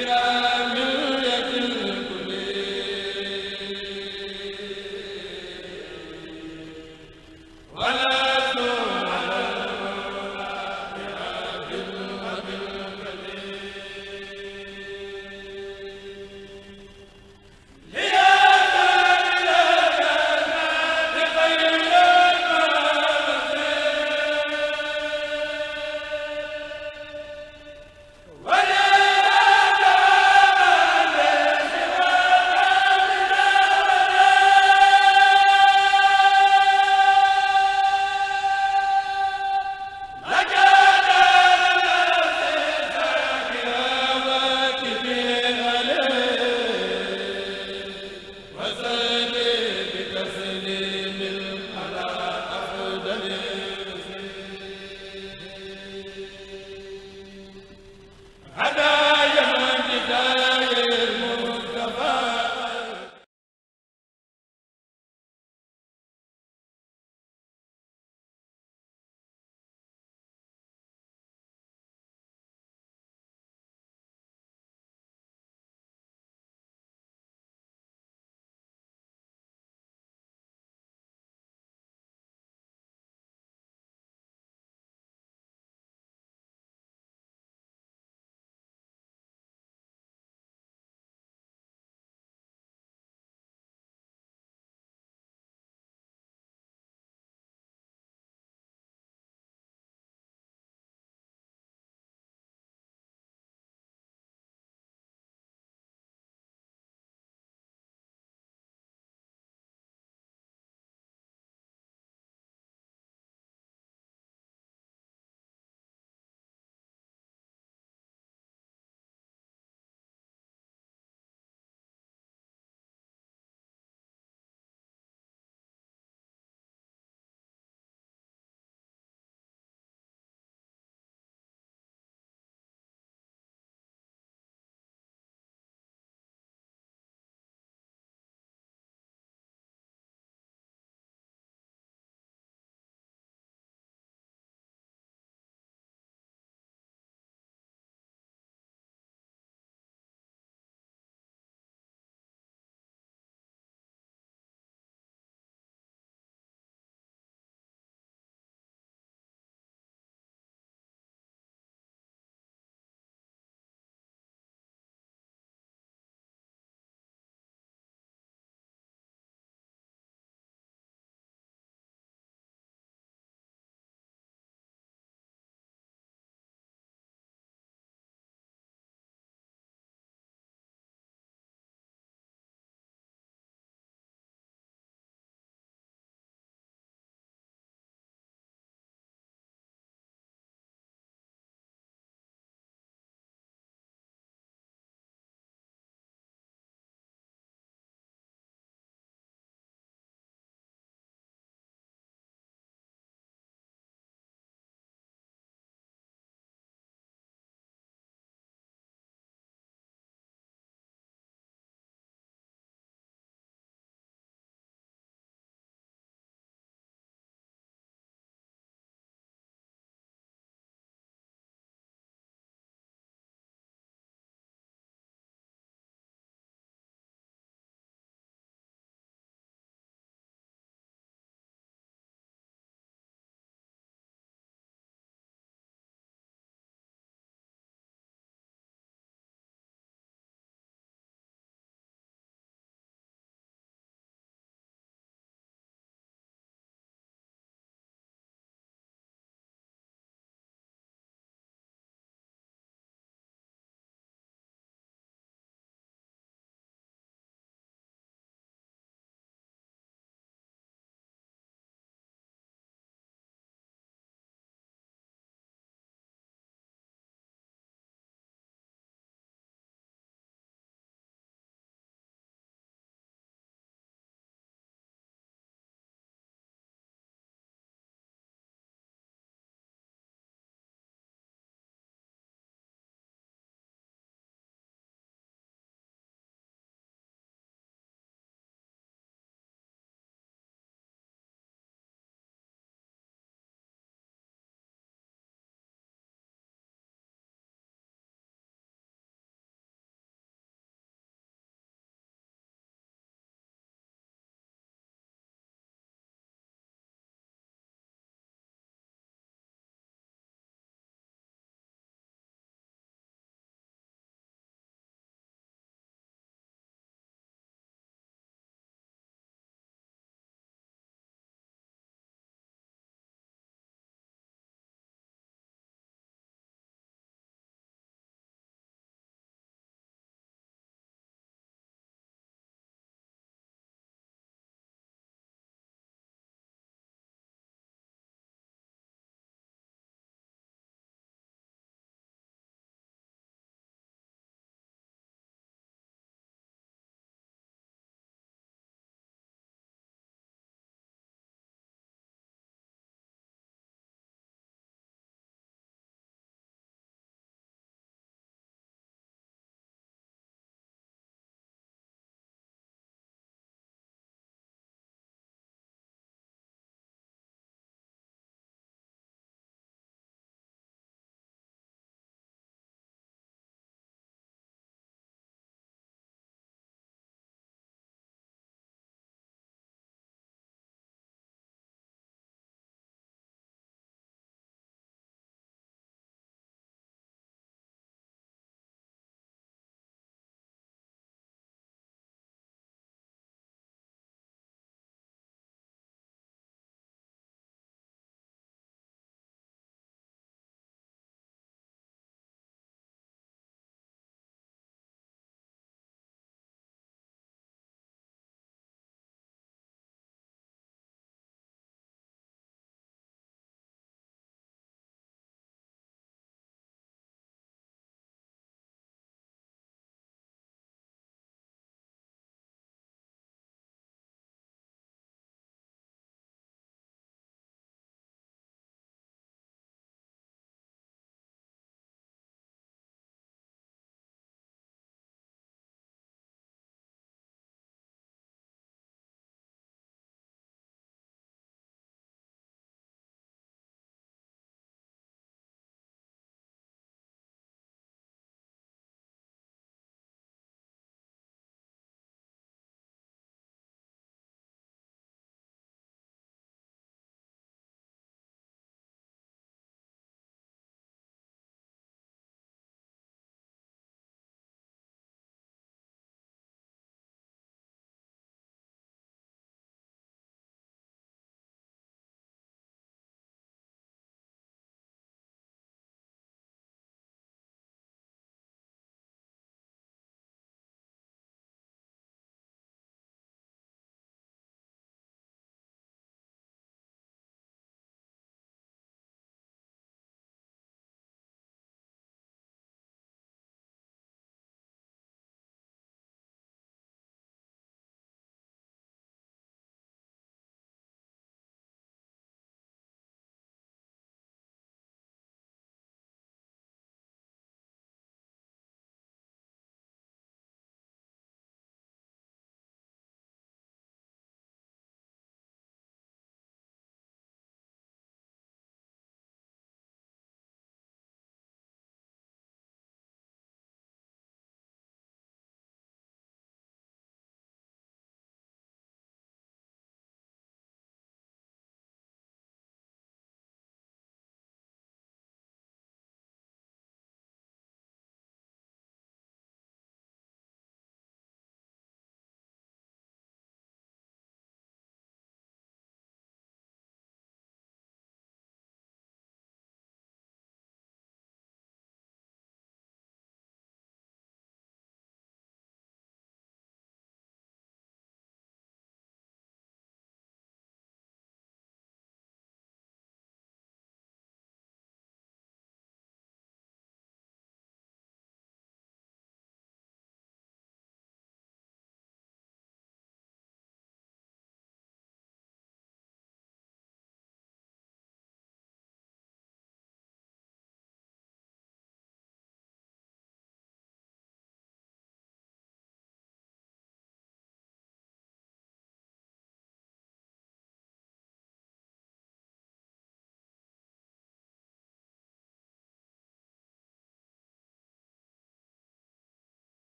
wala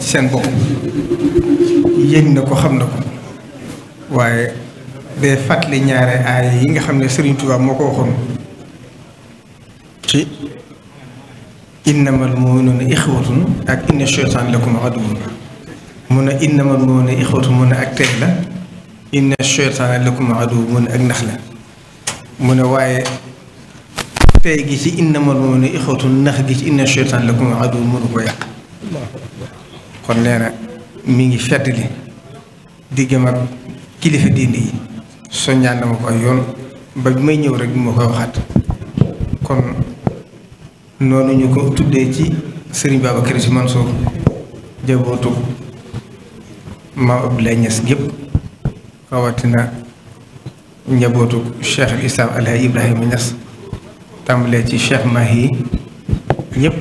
ci seen bopp yëg na ko xam na ko waaye day fàttali ñaare aaya yi nga xam ne Sëriñ Tuubaa moo ko waxoon ci innamal mu'minuuna ixwatun ak inna shaytaana lakum aduwwun mun a innamal mu'minuuna ixwatun mun a ak tey la inna shaytaana lakum aduwwun mun a ak nax la mu ne waaye tey gi ci innamal mu'minuuna ixwatun nax gi ci inna shaytaana lakum aduwwun mënu ko yàq kon nee na mi ngi feddali diggam ak kilifa diine yi soññaan na ma ko ay yoon ba bi may ñëw rek bi ma koy waxaat kon noonu ñu ko tuddee ci Serigne Babacar Sy Mansour jabootu Maam Abdoulaye Niass gépp rawatina njabootu Cheikh al Islam Alhaji Ibrahima Niass tàmbalee ci Cheikh Mahi ñëpp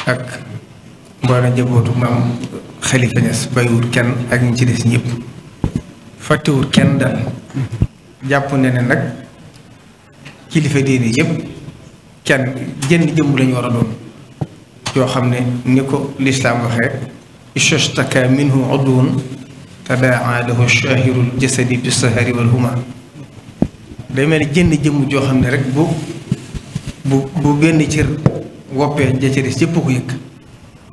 ak mboolem njabootu Maam Khalifa Niass bàyyiwul kenn ak ñu ci des ñëpp fàttewul kenn daal jàpp ne ne nag kilifa diine yëpp kenn jënn jëmm lañu war a doon yoo xam ne ni ko lislaam waxee ishtaka minhu udwun tadaa lahu shahirul jasadi bi sahari wal huma day mel ni jënn jëmm joo xam ne rek bu benn cër woppee ja ca des yëpp ko yëg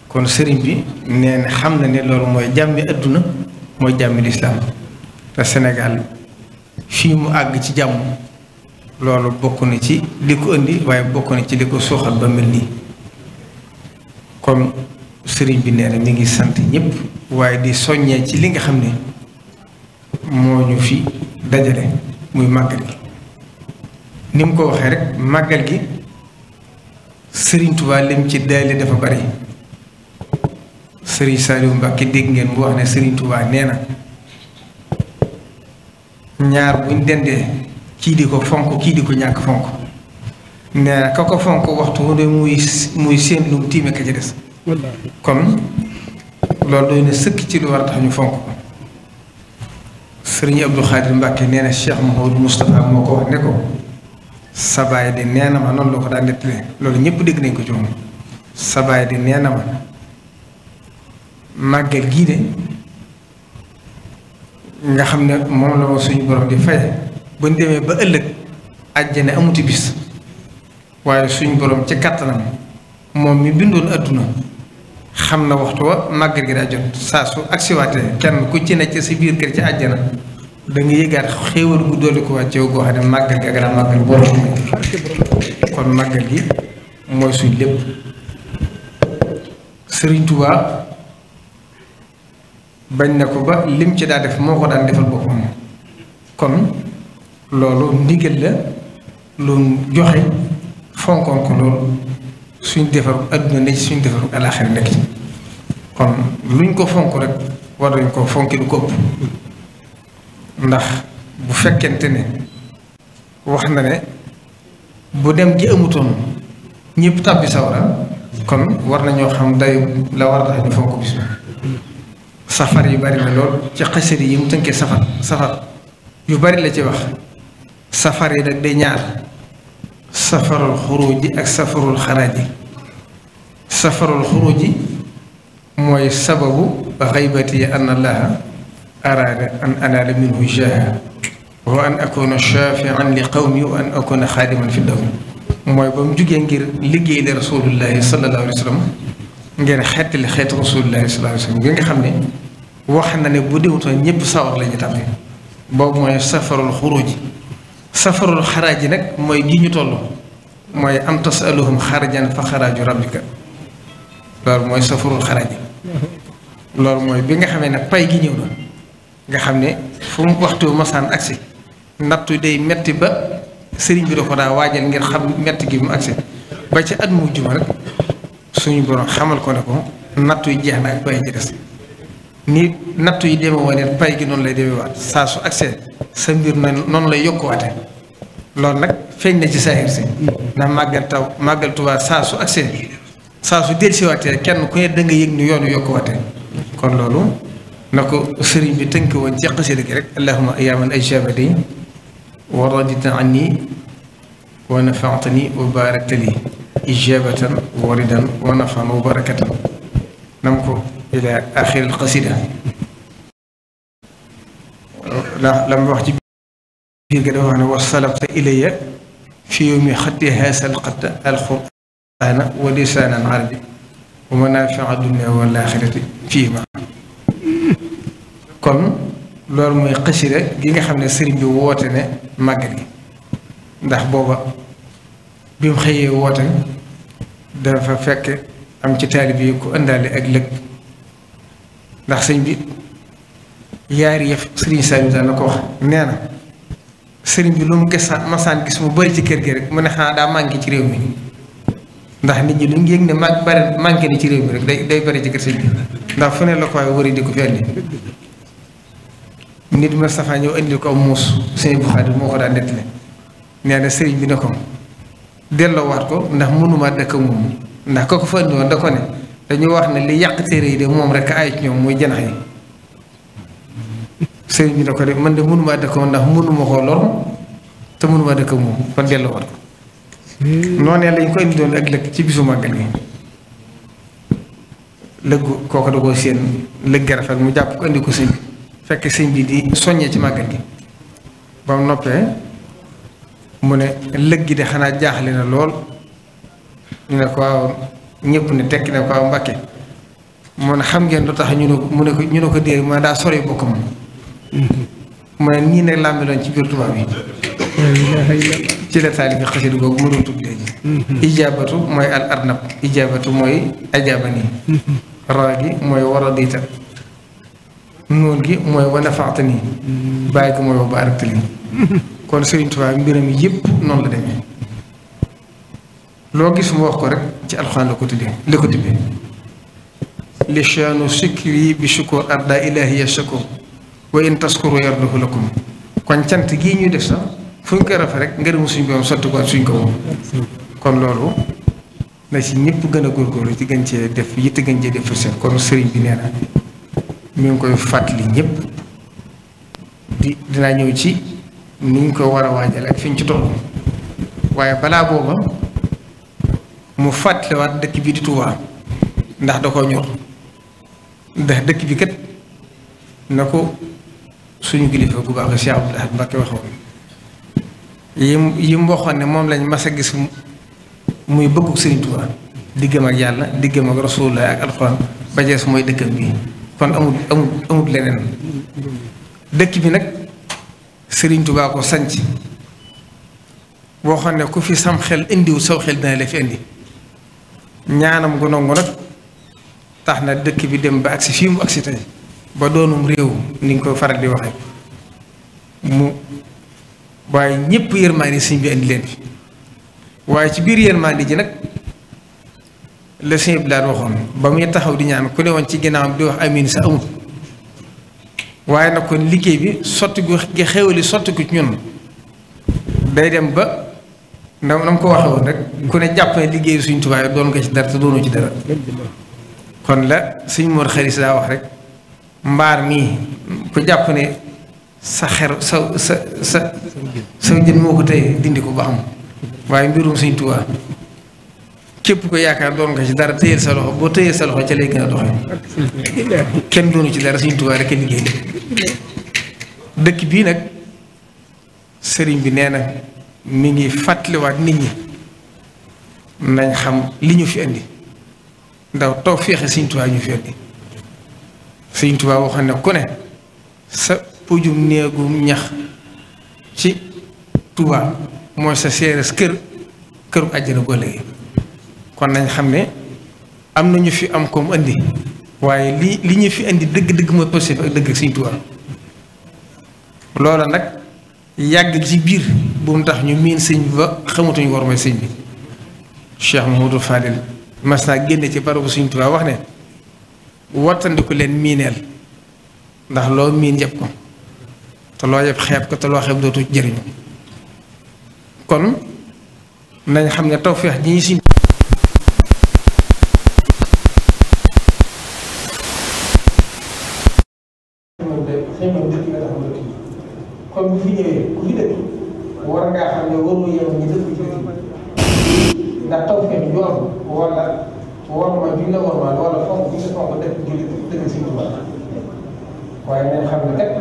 kon sëriñ bi nee na xam na ne loolu mooy jàmmi adduna mooy jàmmi lislaam te Sénégal fii mu àgg ci jàmm loolu bokk na ci li ko indi waaye bokk na ci li ko suuxal ba mel nii kon sëriñ bi nee na mi ngi sant ñëpp waaye di soññee ci li nga xam ne moo ñu fi dajale muy màggal gi ni mu ko waxee rek màggal gi sëriñ Tuubaa lim ci daali dafa bari sëriñ Saliou Mbacke dégg ngeen mu wax ne sëriñ Tuubaa nee na ñaar buñ dendee kii di ko fonk kii di ko ñàkk fonk nee na ka ko fonk waxtu wu ne muy seen lum tiime ka ci des kon loolu doy na sëkk ci lu war a tax ñu fonk ko sëriñ Abdou Khadir Mbacke nee na Cheikh Mouhamadou Moustapha moo ko wax ne ko sabaay de nee na ma noonu la ko daan nettalee loolu ñëpp dégg nañ ko ci moom sabaay de nee na ma màggal gii de nga xam ne moom la ma suñu borom di faye bu ñu demee ba ëllëg àjjana amuti bis waaye suñu borom ci kattanam moom mi bindoon adduna xam na waxtu wa màggal gi daa jot saa su agsiwaatee kenn ku ci ne ci sa biir kër ci àjjana da nga yëgaat xéewal gu dolli ko wàcce goo xam ne màggal gi ak la màggal boo kon màggal gi mooy suñ lépp Sëriñ Tuubaa bañ na ko ba lim ci daa def moo ko daan defal boppam kon loolu ndigal la lu joxe fonkoon ko loolu suñ defaru adduna ne ci suñ defaru alaaxira nekk ci kon luñ ko fonk rek war nañ ko fonki lu ko ëpp ndax bu fekkente ne wax na ne bu dem gi amutoon ñëpp tàbbi sawara kon war nañoo xam dayu la war a tax ñu fonk bis safar yu bari na lool ci xasida yi mu tënkee safar yu bari la ci wax safar yi nag day ñaar safarul xuruji ak safarul xaraaji safarul xuruji mooy sababu xaybati an allaha araada an anaala minhu jaaha wa an akuna shafian li qawmi wa an akuna xaadiman fi dawmi mooy ba mu jugee ngir liggéey la rasulullahi sallallahu alayhi wa sallam ngeen xeetali xeetu rasulullahi sallallahu alayhi wa sallam bi nga xam ne wax na ne bu déwutoon ñëpp sawar la ñu tàmbali boobu mooy safarul xuruji safarul xaraaji nag mooy gi ñu toll mooy am tasaluhum xarajan fa xaraaju rabbika loolu mooy safarul xaraaji loolu mooy bi nga xamee ne pay gi ñëw na nga xam ne fu mu waxtu masaan agsi nattu day metti ba sëriñ bi da ko daa waajal ngir xam metti gi mu agsi ba ci at mu juma rek suñu borom xamal ko ne ko nattu yi jeex na ak pay gi des ni nattu yi deme woon pay gi noonu lay demee waat saa su agsee sa mbir na noonu lay yokkuwaate loolu nag feeñ na ci saahir si ndax màggal Tuubaa saa su agsee saa su dellusiwaatee kenn ku ne da nga yëg ni yoonu yokkuwaate kon loolu na ko sëriñ bi tënk woon ci xasida gi rek allahumma ayaaman ay jabadi wa radita anni wa nafaatani wa barakta li ijabatan wa ridan wa nafan wa barakatan nam ko ila axiril qasida la mu wax ci biir ga dafa wax ne wa salabta ilayya fi yawmi xatti haasal xatt alqur'ana wa lisaanan arabi wa manaafi'a dunya wal aaxirati fiihimaa. kon loolu mooy xasida gi nga xam ne sëriñ bi woote ne màggal gi ndax booba bi mu xëyee woote dafa fekk am ci taalib yi ku ëndaale ak lëg ndax sëñ bi yaari yëf sëriñ Saliou daan na ko wax nee na sëriñ bi lu mu masaan gis mu bari ci kër gi rek mu ne xanaa daa manqué ci réew mi ndax nit ñi lu ñu yëg ne manqué ni ci réew mi rek day bari ci kër sëñ bi ndax fu ne la ko waaye wari di ko fi andi nit Moustapha ñëw indi ko am muus sëñ Buxaari moo ko daan nettali nee na sëriñ bi ne ko delloowaat ko ndax mënuma dëkk moom ndax ko fa indi woon da ko ne dañu wax ne li yàq téere yi de moom rek ay ci ñoom muy janax yi sëriñ bi ne ko de man de mënuma dëkk moom ndax mënuma koo lor te mënuma dëkk moom kon delloowaat ko noonee lañ ko indi doon ak lëg ci bisu màggal gi lëggu kooku da koo seen lëgg rafet mu jàpp ko indi ko sëñ bi fekk sëñ bi di soññee ci màggal gi ba mu noppee mu ne lëg gi de xanaa jaaxle na lool ñu ne ko waaw ñëpp ne tekki ne ko waaw Mbàkke mu ne xam ngeen lu tax ñu ne ko déer ma daa sori bokkam mu ne nii nag làmbiloon ci biir tubaab yi ci la taalifi xasida googu mu doon tudd léegi ijaabatu mooy al arnab ijaabatu mooy ajaabani raa gi mooy waradita noon gi mooy wa nafaatani bàyyi gi mooy wa baarakatali kon Sëriñ Tuubaa mbiram yëpp noonu la demee loo gis mu wax ko rek ci alxuraan la ko tibbee li shaanu sikri bi shukur arda ilahiya shakur wa in taskuru yarduhu lakum kon cant gii ñuy def sax fu ñu koy rafet rek ngërëmu suñ borom sotti ko suñ ko moom kon loolu na ci ñëpp gën a góorgóorlu ci gën cee def yitte gën cee def seen kon sëriñ bi nee na mi ngi koy fàttali ñëpp dinaa ñëw ci ni ñu ko war a waajal ak fi ñu ci toll waaye balaa booba mu fàttaliwaat dëkk bi di Touba ndax da koo ñor ndax dëkk bi kat na ko suñu kilifa bu baax Cheikh Abdou Lahad Mbacké waxoon yi mu waxoon ne moom lañ mas a gis muy bëggu Sëriñ Touba diggam ak yàlla diggam ak Rasulullah ak alxuraan ba jeex mooy dëkkam bi kon amul leneen dëkk bi nag Sëriñ Touba ko sanc boo xam ne ku fi sam xel indiwu saw xel dina la fi indi ñaanam gu nangu nag tax na dëkk bi dem ba agsi fii mu agsi tey ba doonum réew ni nga ko faral di waxe mu waaye ñëpp yërmaande sëñ bi indi leen fi waaye ci biir yërmaande ji nag la sëñ bi daal waxoon ba muy taxaw di ñaan ku ne woon ci ginnaawam di wax amiin sa amul waaye nag kon liggéey bi sotti gu xewali sotti ko ci ñun day dem ba na mu ko waxee woon rek ku ne jàpp ne liggéeyu Sëriñ Tuubaa doon nga ci dara te doonoo ci dara kon la Sëriñ Mor Xaris daa wax rek mbaar mii ku jàpp ne sa jën moo ko tey dindi ko ba xam waaye mbirum Sëriñ Tuubaa képp ko yaakaar doon nga ci dara téyel sa loxo boo téyel sa loxo ca lay gën a doxee kenn doonu ci dara Sëriñ Tuubaa rek a liggéey dëkk bii nag sëriñ bi nee na mi ngi fàttaliwaat nit ñi nañ xam li ñu fi indi ndax toog feexe Sëriñ Tuubaa ñu fi indi Sëriñ Tuubaa waxoon ne ku ne sa pujum néegum ñax ci Tuubaa mooy sa séeréer këru àjjana boo léegi kon nañ xam ne am na ñu fi am koom indi waaye li ñu fi indi dëgg-dëgg mooy positif ak dëgg ak Sëriñ Tuubaa loola nag yàgg ci biir bu mu tax ñu miin sëñ bi ba xamatuñu war mooy sëñ bi Cheikh Mamadou Fadil mas naa génne ci barabu Sëriñ Tuubaa wax ne wattandiku leen miineel ndax loo miin yëpp ko te loo yëpp xeeb ko te loo xeeb dootu jëriñu kon nañ xam ne tawfeex ji ñu Sëriñ kon bu fi ñëwee ku fi dëkk war ngaa xam ne warul yem ñu dëkk ci dëkk ndax taw feex ñu am wala waruma bi la waruma wala fonk bi nga fonk dëkk dëkk Sëriñ Tuubaa waaye nañ xam ne kat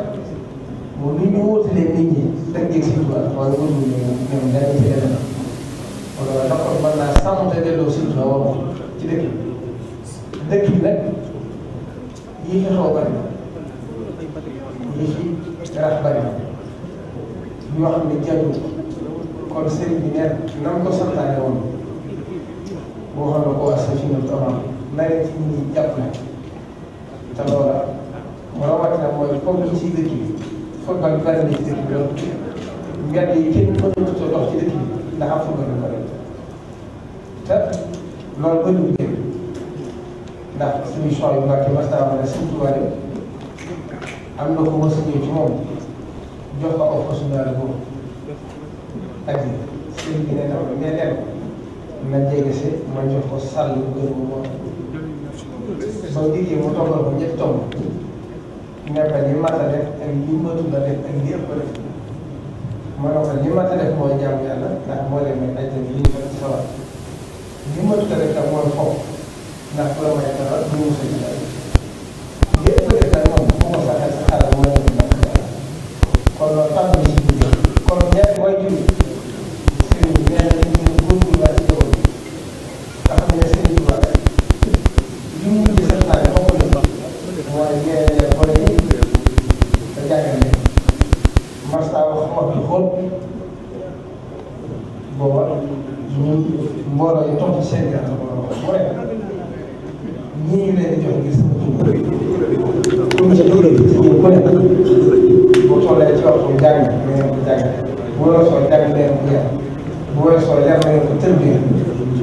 moom li ñu wóotalee nit ñi dëkk Sëriñ Tuubaa waaye wóorul ñoom danañ ci def wala ndax kon mën naa sàmm te delloo Sëriñ Tuubaa war ci dëkk bi nag yii fi xaw bari yii fi rax bari yoo xam ne jàllul kon sëriñ bi neen na mu ko santaane woon boo xam ne ko waa Safinatoul Amaan na leen ci nit ñi jàppale te loola rawatina mooy comme ni ci dëkk bi football bi bari na ci dëkk bi loolu mbedd yi kenn mënut a dox ci dëkk bi ndax am football bi bari te loolu bëriwul kenn ndax suñu choix yu baax yi mastaa ma ne Sëriñ Tuubaa am na ko mos a ñëw ci moom jox ko aw fas boobu ak sëriñ bi nee na ko nee leen na jege si ma jox ko sàll bu gën bu moom soo diggee mu toggal ko ñetti tomb nekk li mat a def ak li matul a def ak li ëpp a def ma ne ko li mat a def mooy jaamu yàlla ndax moo leen may ajjal yi ñu ko ci sawar li matul a def nag mooy foofu ndax bu la may dara du mu sa ci dara li ëpp a def nag moom bu ko saxee sa xaaral mooy def ndax kon loolu tàmm ni si biir kon ñetti way jur sëriñ bi nee na dañ gën a góorgóorluwaat ci yow nga xam ne sëriñ bi wax li mu mujj santaane bokk na mooy ñeene boole yi te jàngal leen masta wax bi xool booba ñun mbooloo yi topp ci seen gàtt mu ne ñii ñu leen di jox ngir sama tur comme ci jóge ci ñun ku nekk boo tollee ci waxtu jàng na ngeen ko jàng bu weesoo jàng leen ko yar bu weesoo yar na ngeen ko tërbie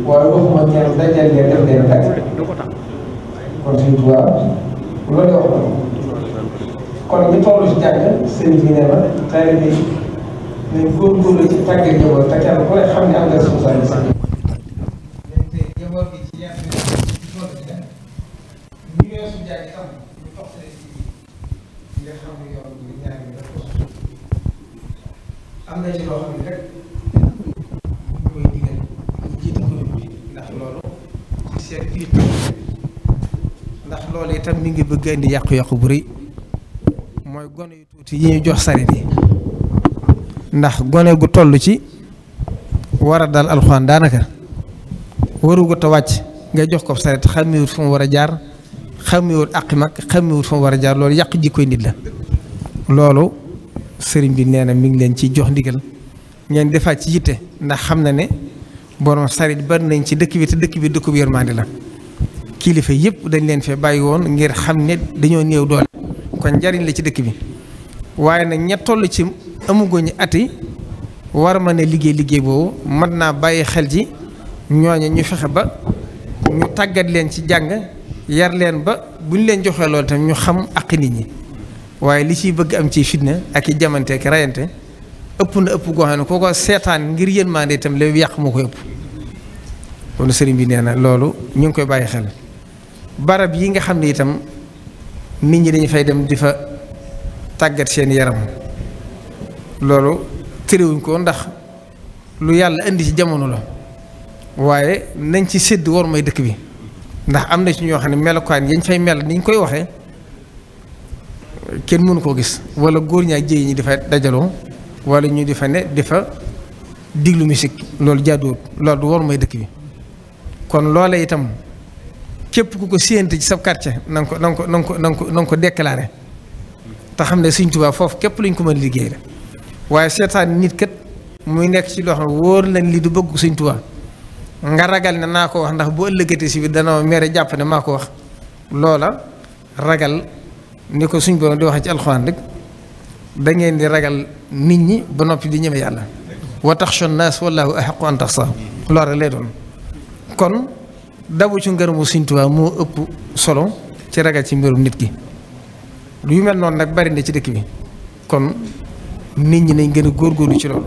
waaye waxuma ñeen dajal leen def leen tàgg kon Sëriñ Tuubaa loolu wax na kon ñu toll ci jàng sëriñ bi nee na taalibe yi nañ góorgóorlu ci tàggat njaboot te kenn ku ne xam ne am nga responsabilité te njaboot gi ci yàq ci tool bi dem ñu weesu jàng itam ñu toxtale ci nga xam ne yoon bi ñaar bi daf ko am na ci loo xam ne rek ñu koy digal ñu jiite ko bi ndax loolu ci seen kilifa ndax loolu itam mi ngi bëgg indi yàqu-yàqu bu rëy mooy gone yu tuuti yi ñu jox sareet yi ndax gone gu toll ci war a dal alxuraan daanaka warugut a wàcc nga jox ko sareet xàmmewut fu mu war a jaar xàmmewut àqi mag xàmmewut fu mu war a jaar loolu yàq jikkoy nit la loolu sëriñ bi nee na mi ngi leen ci jox ndigal ngeen defaat ci yitte ndax xam na ne borom sareet bari nañ ci dëkk bi te dëkk bi dëkk bu yërmande la kilifa yëpp dañ leen fee bàyyi woon ngir xam ne dañoo néew doole kon njariñ la ci dëkk bi waaye nag ña toll ci amugoñu ati war ma ne liggéey boobu mën naa bàyyi xel ci ñooñu ñu fexe ba ñu tàggat leen ci jàng yar leen ba bu ñu leen joxee loolu tam ñu xam ak nit ñi waaye li ciy bëgg am ci fitna ak i jamante ak rayante ëpp na ëpp goo xam ne koo ko seetaan ngir yërmande itam léegi yàq moo koy ëpp kon sëriñ bi nee na loolu ñu ngi koy bàyyi xel barab yi nga xam ne itam nit ñi dañu fay dem di fa tàggat seen yaram loolu terewuñ ko ndax lu yàlla indi ci jamono la waaye nañ ci sédd war may dëkk bi ndax am na ci ñoo xam ne melokaan yañ fay mel ni ñu koy waxee kenn mënu koo gis wala góor ñaa jigéen ñi di fa dajaloo wala ñu di fa ne di fa diglu musique loolu jaaduwut loolu du war may dëkk bi kon loola itam képp ku ko séente ci sa quartier na nga ko déclaré te xam ne Sëriñ Tuubaa foofu képp luñ ko mën a liggéey la waaye seetaan nit kat muy nekk ci loo xam ne wóor lañ li du bëgg Sëriñ Tuubaa nga ragal ne naa ko wax ndax bu ëllëgatee si biir dana mere jàpp ne maa ko wax loola ragal ni ko suñ borom di waxee ci alxuraan rek da ngeen di ragal nit ñi ba noppi di ñeme yàlla wa taxsha naas wallaahu ahaqqu an taxsaahu loolu rek lay doon kon dabu ci ngërëmu Sëriñ Tuubaa moo ëpp solo ci ragal ci mbirum nit ki yu mel noonu nag bari na ci dëkk bi kon nit ñi nañ gën a góorgóorlu ci loolu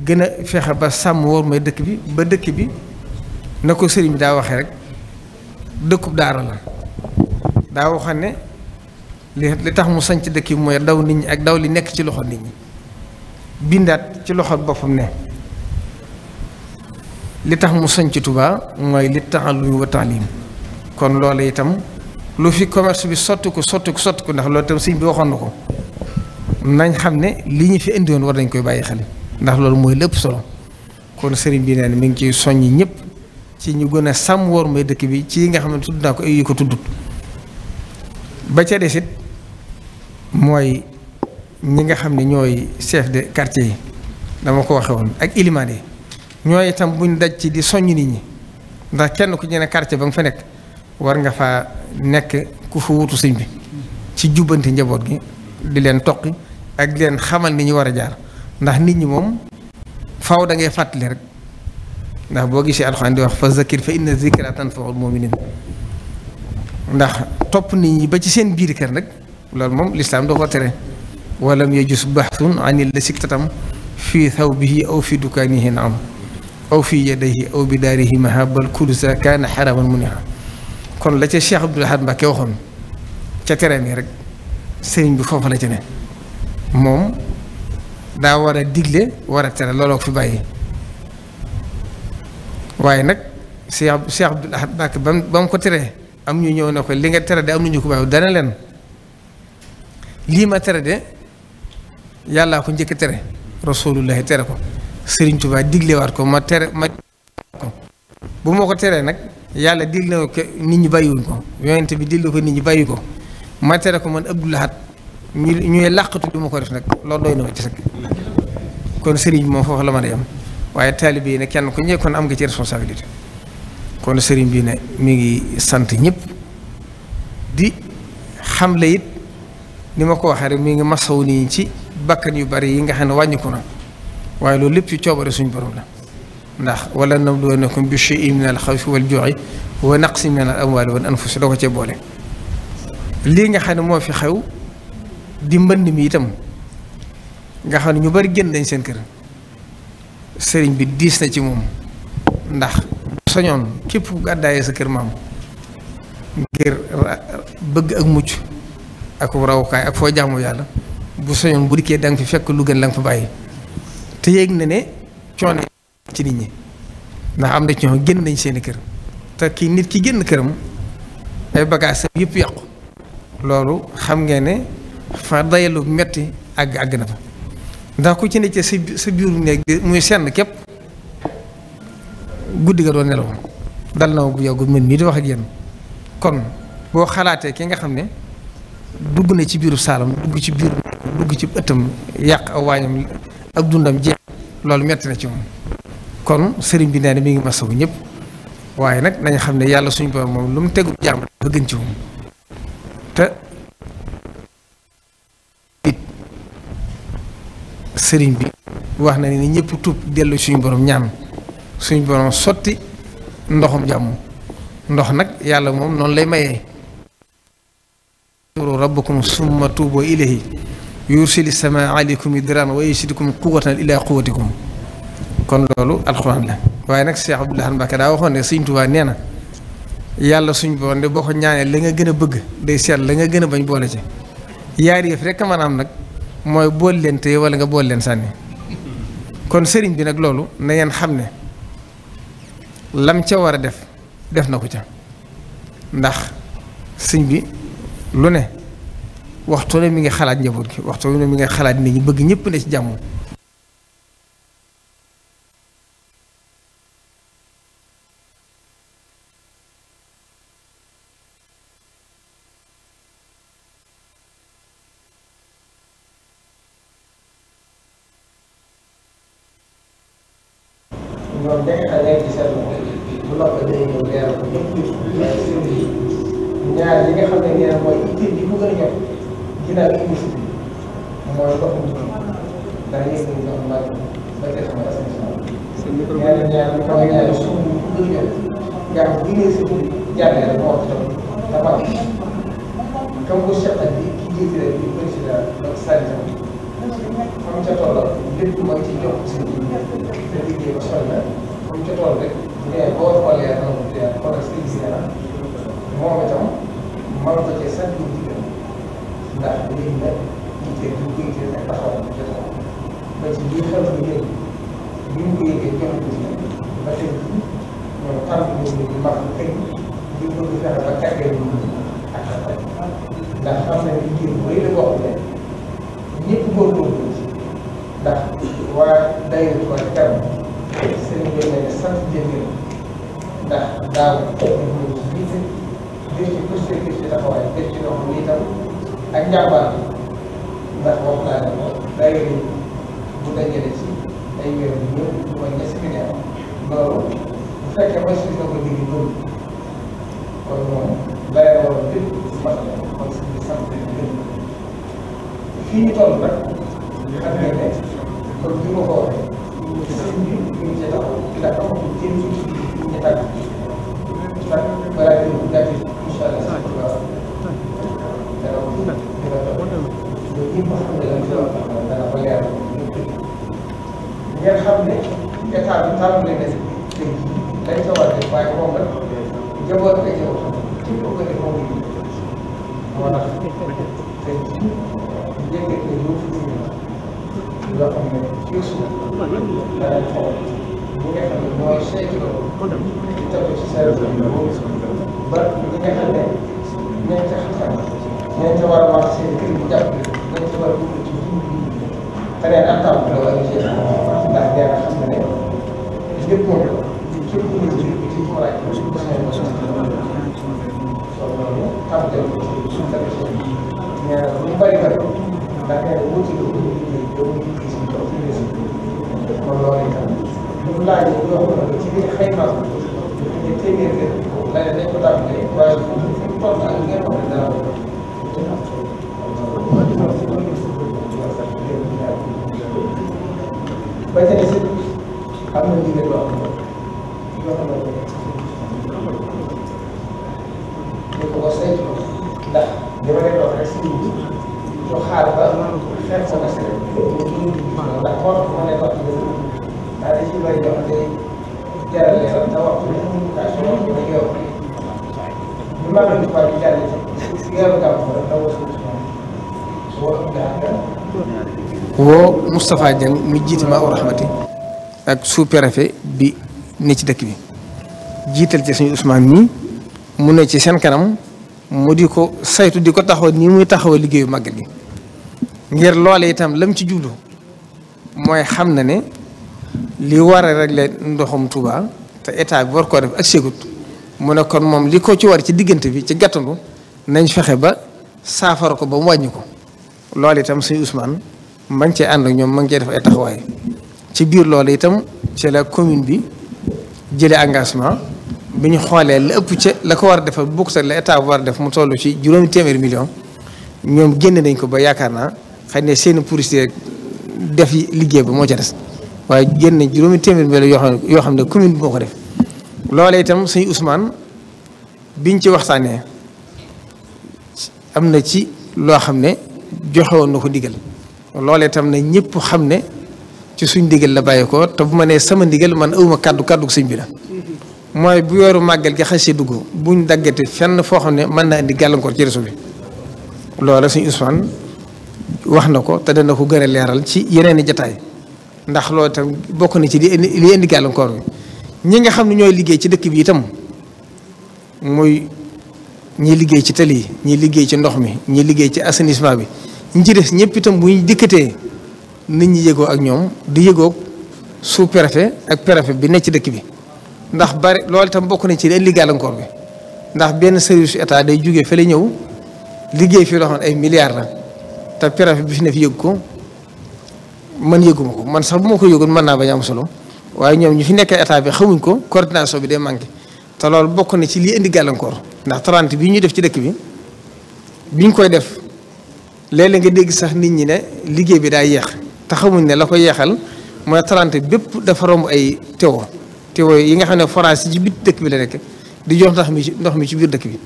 gën a fexe ba sàmm war may dëkk bi ba dëkk bi na ko sëriñ bi daa waxee rek dëkkub daara la daa waxoon ne li tax mu sanc dëkk bi mooy daw nit ñi ak daw li nekk ci loxo nit ñi bindaat ci loxo boppam ne li tax mu sañ ci Touba mooy li ta'allum wa ta'lim kon loolu itam lu fi commerce bi sotti ko ndax loolu itam sëñ bi waxoon na ko nañ xam ne li ñu fi indiwoon war nañ koy bàyyi xel ndax loolu mooy lépp solo kon sëriñ bi nee na mi ngi ciy soññi ñëpp ci ñu gën a sàmm woor may dëkk bi ci yi nga xam ne tudd naa ko ay yi ko tuddut ba ca desit mooy ñi nga xam ne ñooy chef de quartier yi dama ko waxe woon ak ilimaan yi ñooy itam buñ daj ci di soññ nit ñi ndax kenn ku ñu ne quartier ba nga fa nekk war nga faa nekk ku fa wutu sëñ bi ci jubbanti njaboot gi di leen toqi ak di leen xamal ni ñu war a jaar ndax nit ñi moom faaw da ngay fàttali rek ndax boo gisee alxuraan di wax fa zakir fa inna zikra tanfa'ul mu'minin ndax topp nit ñi ba ci seen biir kër nag loolu moom lislaam doo ko tere walam yajus baxthun anil la siktatam fii thawbihi aw fi dukaanihi naam aw fi yadayhi aw bi daarihi mahabal kulusa kaana xaraman muniha kon la ca Cheikh Abdoul Ahad Mbacké waxoon ca tere mi rek sëriñ bi foofu la ci ne moom daa war a digle war a tere looloo ko fi bàyyi waaye nag Cheikh Abdoul Ahad Mbacké ba mu ko teree am ñu ñëw ne ko li nga tere de am nañu ko bàyyi dana leen lii ma tere de yàllaa ko njëkk tere rasulullahi tere ko Sëriñ Tuubaa diglewaat ko ma tere ma ko bu ma ko teree nag yàlla digle ko nit ñi bàyyiwuñ ko yonent bi digle ko nit ñi bàyyi ko ma tere ko man Abdoul Ahad ñuy làqatu du ma ko def nag loolu doy na ma ci sëkk kon sëriñ bi moom foofu la mën a yem waaye taalibe yi ne kenn ku ñëw kon am nga ci responsabilité kon sëriñ bi ne mi ngi sant ñëpp di xamle it ni ma ko waxee rek mi ngi masawu nii ci bakkan yu bari yi nga xam ne wàññiku na waaye loolu lépp ci coobare suñu borom la ndax wala nabluwannakum bi shay'in min al-xawfi wal-juu'i wa naqsin min al-amwaali wal anfusi doo ko cee boole. lii nga xam ne moo fi xew di mbënd mi itam nga xam ne ñu bari génn dañ seen kër sëriñ bi diis na ci moom ndax soñoon képp ku gàddaayee sa kër maam ngir bëgg ak mucc ak rawukaay ak foo jaamu yàlla bu soñoon bu dikkee da nga fi fekk lu gën la nga fa bàyyi te yéeg na ne coono ci nit ñi ndax am na ci ñoo génn nañ seeni kër te kii nit ki génn këram ay bagages yëpp yàqu loolu xam ngeen ne fa dayalu metti àgg na fa ndax ku ci ne ci sa biiru néeg muy senn képp guddi ga doon nelaw dal na bu yàggul mën mii di wax ak yéen kon boo xalaatee ki nga xam ne dugg na ci biiru saalam dugg ci ëttam yàq aw waañam ak dundam jeex loolu metti na ci moom kon sëriñ bi nee na mi ngi masawu ñëpp waaye nag nañu xam ne yàlla suñu borom moom lu mu tegu jàmm dafa gën ci moom te it sëriñ bi wax na ni ñëpp tuub dellu suñu borom ñaan suñu borom sotti ndoxum jàmm ndox nag yàlla moom noonu lay mayee rabbukum summa tuubu ilayhi yursili samaa aleykum midraaran wa yazidkum quwwatan ila quwwatikum kon loolu alxuraan la waaye nag Cheikh Abdoul Ahad Mbacké daa waxoon ne Sëriñ Tuubaa nee na yàlla suñ borom de boo ko ñaanee la nga gën a bëgg day seet la nga gën a bañ boole ci yaari yëf rek maanaam nag mooy bool leen téye wala nga bool leen sànni kon sëriñ bi nag loolu na ngeen xam ne lam ca war a def na ko ca ndax sëñ bi lu ne waxtu ne mi ngi xalaat njaboot gi waxtu ne mi ngi xalaat nit ñi bëgg ñëpp ne ci jàmm ñoom dañuy xam ne ci seen bu noppi day ñëw leeral ko ñëpp waaye sëriñ bi ñaar yi nga xam ne nee na mooy itteel bi mu gën a ñor ginnaaw émission bi mooy ndoxum ji ndax yëg nañu ndox mag ba tey sama assainissement ñaar mooy ñaari suuf bi ku gën a ñor jàmm bi ngay sëriñ bi jàllee rek moo wax tam dafa am comme bu seqal bi ki jiite rek di président Macky Sall xam ca tool lépp mooy ci jox sëriñ bi te liggéey ba sol na comme ca tool rek mais boo xoolee noonu te xoolal sëriñ si na moom itam mën ko cee sant bu jigéen ndax léegi nag jiite bu ko yëgee ak taxaw ba ci biir xel bu yëg bi mu ko yëgee jox ko ci ba tey ñoom tànn nañu ñu mag tey di bëgg fexe ba tàggee ñu ak xarit ndax xam nañ liggéey bu rëy la boo xam ne ñëpp góorgóorlu ndax waa daayira Touba Ca Kanam seen bi ne sant jëndee ndax daaw ñu visite def ci posture ci taxawaay def ci loxo bi itam ak njàmbaar ndax wax naa ne ko daayira yi bu dajale ci ay weer yu ñëw mooy ña si ne loolu bu fekkee mooy suñu ko digg loolu kon moom lay waroon lépp mat na kon si bi sant leen gën fii ñu toll nag xam ngeen ne kon bi ma ko waxee sëñ bi ñu ngi ci taxaw ndax amatul jéem ci ñu tàgg ndax balaa ñu gàtt incha allah dana loolu ñëpp xam ne dañ ci wax dana ko leer ngeen xam ne état bi tàmbalee na si lañ ca war a def waaye moom nag njaboot ak yow képp ko def moom moo tax tey jii njëkk a yoo xam ne fii suuf danañ xool ñi nga xam ne mooy saytu loolu di tegu ci service ba ñi nga xam ne ñañ ca xam ñañ ca war a wax seen kër bu jàpp ñañ ca war a dugg ci te neen ak tàmm la wala ci ndax nee na xam na ne lépp moom képp ku ñu ci ci xoolaay loolu xam te suñu tamit nee na lu bari bari ndax nee na wuti lu liggéey doo mu liggéey si toog ci réseau kon loolu itam ñu laaj yoo xam ne ci biir xayma ñu téeméer la ne dañ ko tàmbalee waaye fu mu toll ak ngeen wax ne dara ba ca des am na ndigal yoo xam ne ñu ko saytu ndax li ma leen wax rek si ñu xaar ba xeex ko na si rek ndax moo tax ma ne wax daa da ci bëri yoo xam ne jaral leeral te waxtu bi communication wax dëgg yow bi maa ngi di jàll ci weeru gàmm ba da was woo Moustapha Dieng mi jiite Maa-u Rahmati ak sous-préfet bi ne ci dëkk bi jiital ci suñu Ousmane mii mu ne ci seen kanam mu di ko saytu di ko taxaw nii muy taxawa liggéeyu màggal gi ngir loole itam lam ci jublu mooy xam na ne li war a régler ndoxum Touba te état bi war koo def ak ségut mu ne kon moom li ko ci war ci diggante bi ci gàttandu nañ fexe ba saafara ko ba mu wàññi ko loolu itam suñu Ousmane ma ngi cee ànd ak ñoom ma ngi cee def ay taxawaay ci biir loolu itam ci la commune bi jëlee engagement bi ñu xoolee la ëpp ca la ko war a defal bokk sax la état bu war a def mu toll ci juróomi téeméeri million ñoom génne nañ ko ba yaakaar naa xëy ne seen publicité def liggéey ba moo ca des waaye génne nañ juróomi téeméeri million yoo xam ne commune bi moo ko def loolee itam suñu Ousmane biñ ci waxtaanee am na ci loo xam ne joxe woon na ko ndigal loolee itam ne ñëpp xam ne ci suñ ndigal la bàyyi ko te bu ma nee sama ndigal man awuma kàddu sëñ bi la mooy bu yoru màggal gi xasee dugg buñ daggate fenn foo xam ne mën naa indi gàllankoor ci réseau bi loola suñu Ousmane wax na ko te dana ko gën a leeral ci yeneen i jataay ndax loolu itam bokk na ci li indi gàllankoor bi ñi nga xam ne ñooy liggéey ci dëkk bi itam muy ñi liggéey ci tali yi ñi liggéey ci ndox mi ñi liggéey ci assainissement bi ñi ci des ñëpp itam bu ñu dikkatee nit ñi yëgoo ak ñoom di yëgoo sous-préfet ak préfet bi nekk ci dëkk bi ndax bari loolu itam bokk nañ ci indi gàllankoor bi ndax benn service état day jógee fa la ñëw liggéey fii loo xam ne ay milliards la te préfet bi fi ne fi yëg ko man yëguma ko man sax bu ma ko yëgoon mën naa bañ am solo waaye ñoom ñu fi nekkee état bi xamuñ ko coordination bi day manqué te loolu bokk na ci lii indi gàllankoor ndax 30 bii ñu def ci dëkk bi biñ koy def léeg-léeg nga dégg sax nit ñi ne liggéey bi daa yeex te xamuñ ne la ko yeexal mooy 30 bépp dafa romb ay tewo yi nga xam ne forage ci biir dëkk bi la nekk di jox ndox mi ci biir dëkk bi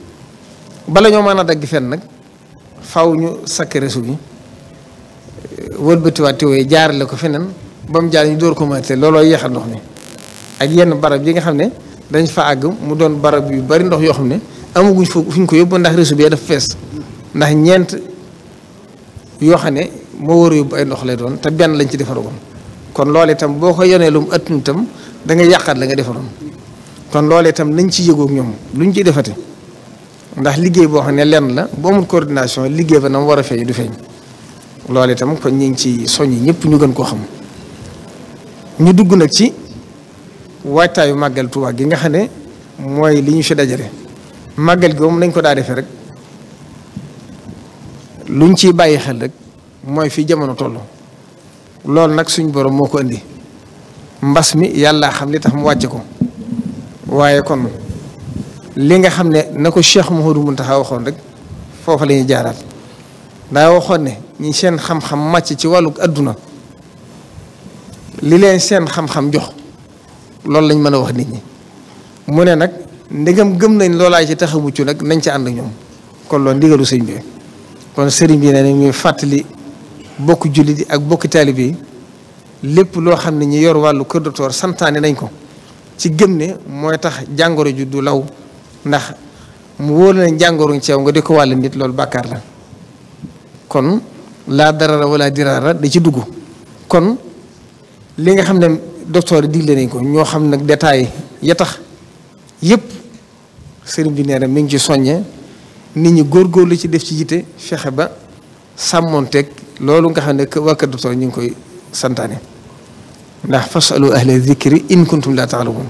bala ñoo mën a dagg fenn nag faw ñu sakk réseau bi wëlbatiwaat tewo yi jaarale ko feneen ba mu jaar ñu door ko mënate looloo yeexal ndox mi ak yenn barab yi nga xam ne dañ fa àgg mu doon barab yu bari ndox yoo xam ne amaguñ fu ñu ko yóbbu ndax réseau bi dafa fees ndax ñeent yoo xam ne moo war a yóbbu ay ndox lay doon te benn lañ ci defaroon kon loolu itam boo ko yonee lu mu ëtt itam da nga yàqaat la nga defaroon kon loolee itam nañ ci yëgoog ñoom luñ ciy defati ndax liggéey boo xam ne lenn la bu amul coordination liggéey ba na mu war a feeñ du feeñ loolee itam kon ñu ngi ci soññi ñëpp ñu gën koo xam ñu dugg nag ci waajtaayu màggal Tuubaa gi nga xam ne mooy li ñu fi dajale màggal gi moom nañ ko daa defee rek luñ ciy bàyyi xel rek mooy fi jamono toll loolu nag suñ borom moo ko indi mbas mi yàlla xam li tax mu wàcce ko waaye kon li nga xam ne na ko Cheikh Mouhamadou Mountakha waxoon rek foofa la ñuy jaaraat daa waxoon ne ñi seen xam-xam màcc ci wàllu adduna li leen seen xam-xam jox loolu lañ mën a wax nit ñi mu ne nag ndegam gëm nañ loolaay ci tax a mucc nag nañ ci ànd ñoom kon loolu ndigalu sëñ bi kon sëriñ bi ne ñuy fàttali bokk jullit yi ak bokki taalibe yi lépp loo xam ne ñi yor wàllu kër docteur santaane nañ ko ci gëm ne mooy tax jàngoro ju du law ndax mu wóor na jàngoro ci yow nga di ko wàll nit loolu bàkkaar la kon laa darara wala dirara da ci dugg kon li nga xam ne docteur yi digle nañ ko ñoo xam nag détail ya tax yëpp sëriñ bi nee na mi ngi ci soññe nit ñi góorgóorlu ci def ci yite fexe ba sàmmoonteeg loolu nga xam ne waa kër docteur ñu ngi koy santaane ndax fasalu ahla zikri in kuntum la ta'lamun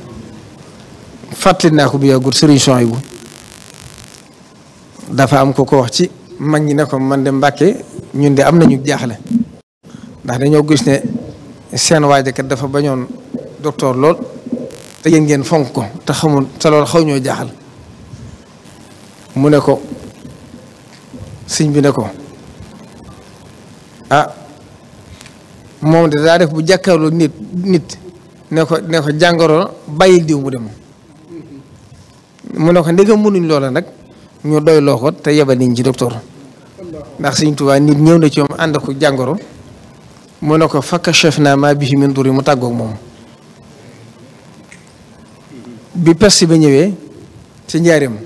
fàttali naa ko bu yàggul sëriñ Souhaïbou dafa am ko wax ci mag ñi ne ko man de Mbàkke ñun de am nañu jaaxle ndax dañoo gis ne seen waajakat dafa bañoon docteur lool te yéen ngeen fonk ko te xamul te loolu xaw ñoo jaaxal mu ne ko sëñ bi ne ko ah moom de daa def bu jàkkaarloo nit ne ko jàngoro bàyyil diw mu dem mu ne ko ndegam mënuñ loola nag ñu doy loo ko te yebal niñ ci docteur ndax Sëñ Tuubaa nit ñëw na ci moom ànd ko jàngoro mu ne ko fakashafnaa maa bihi min durrin mu tàggoog moom bi peste ba ñëwee ci njaareem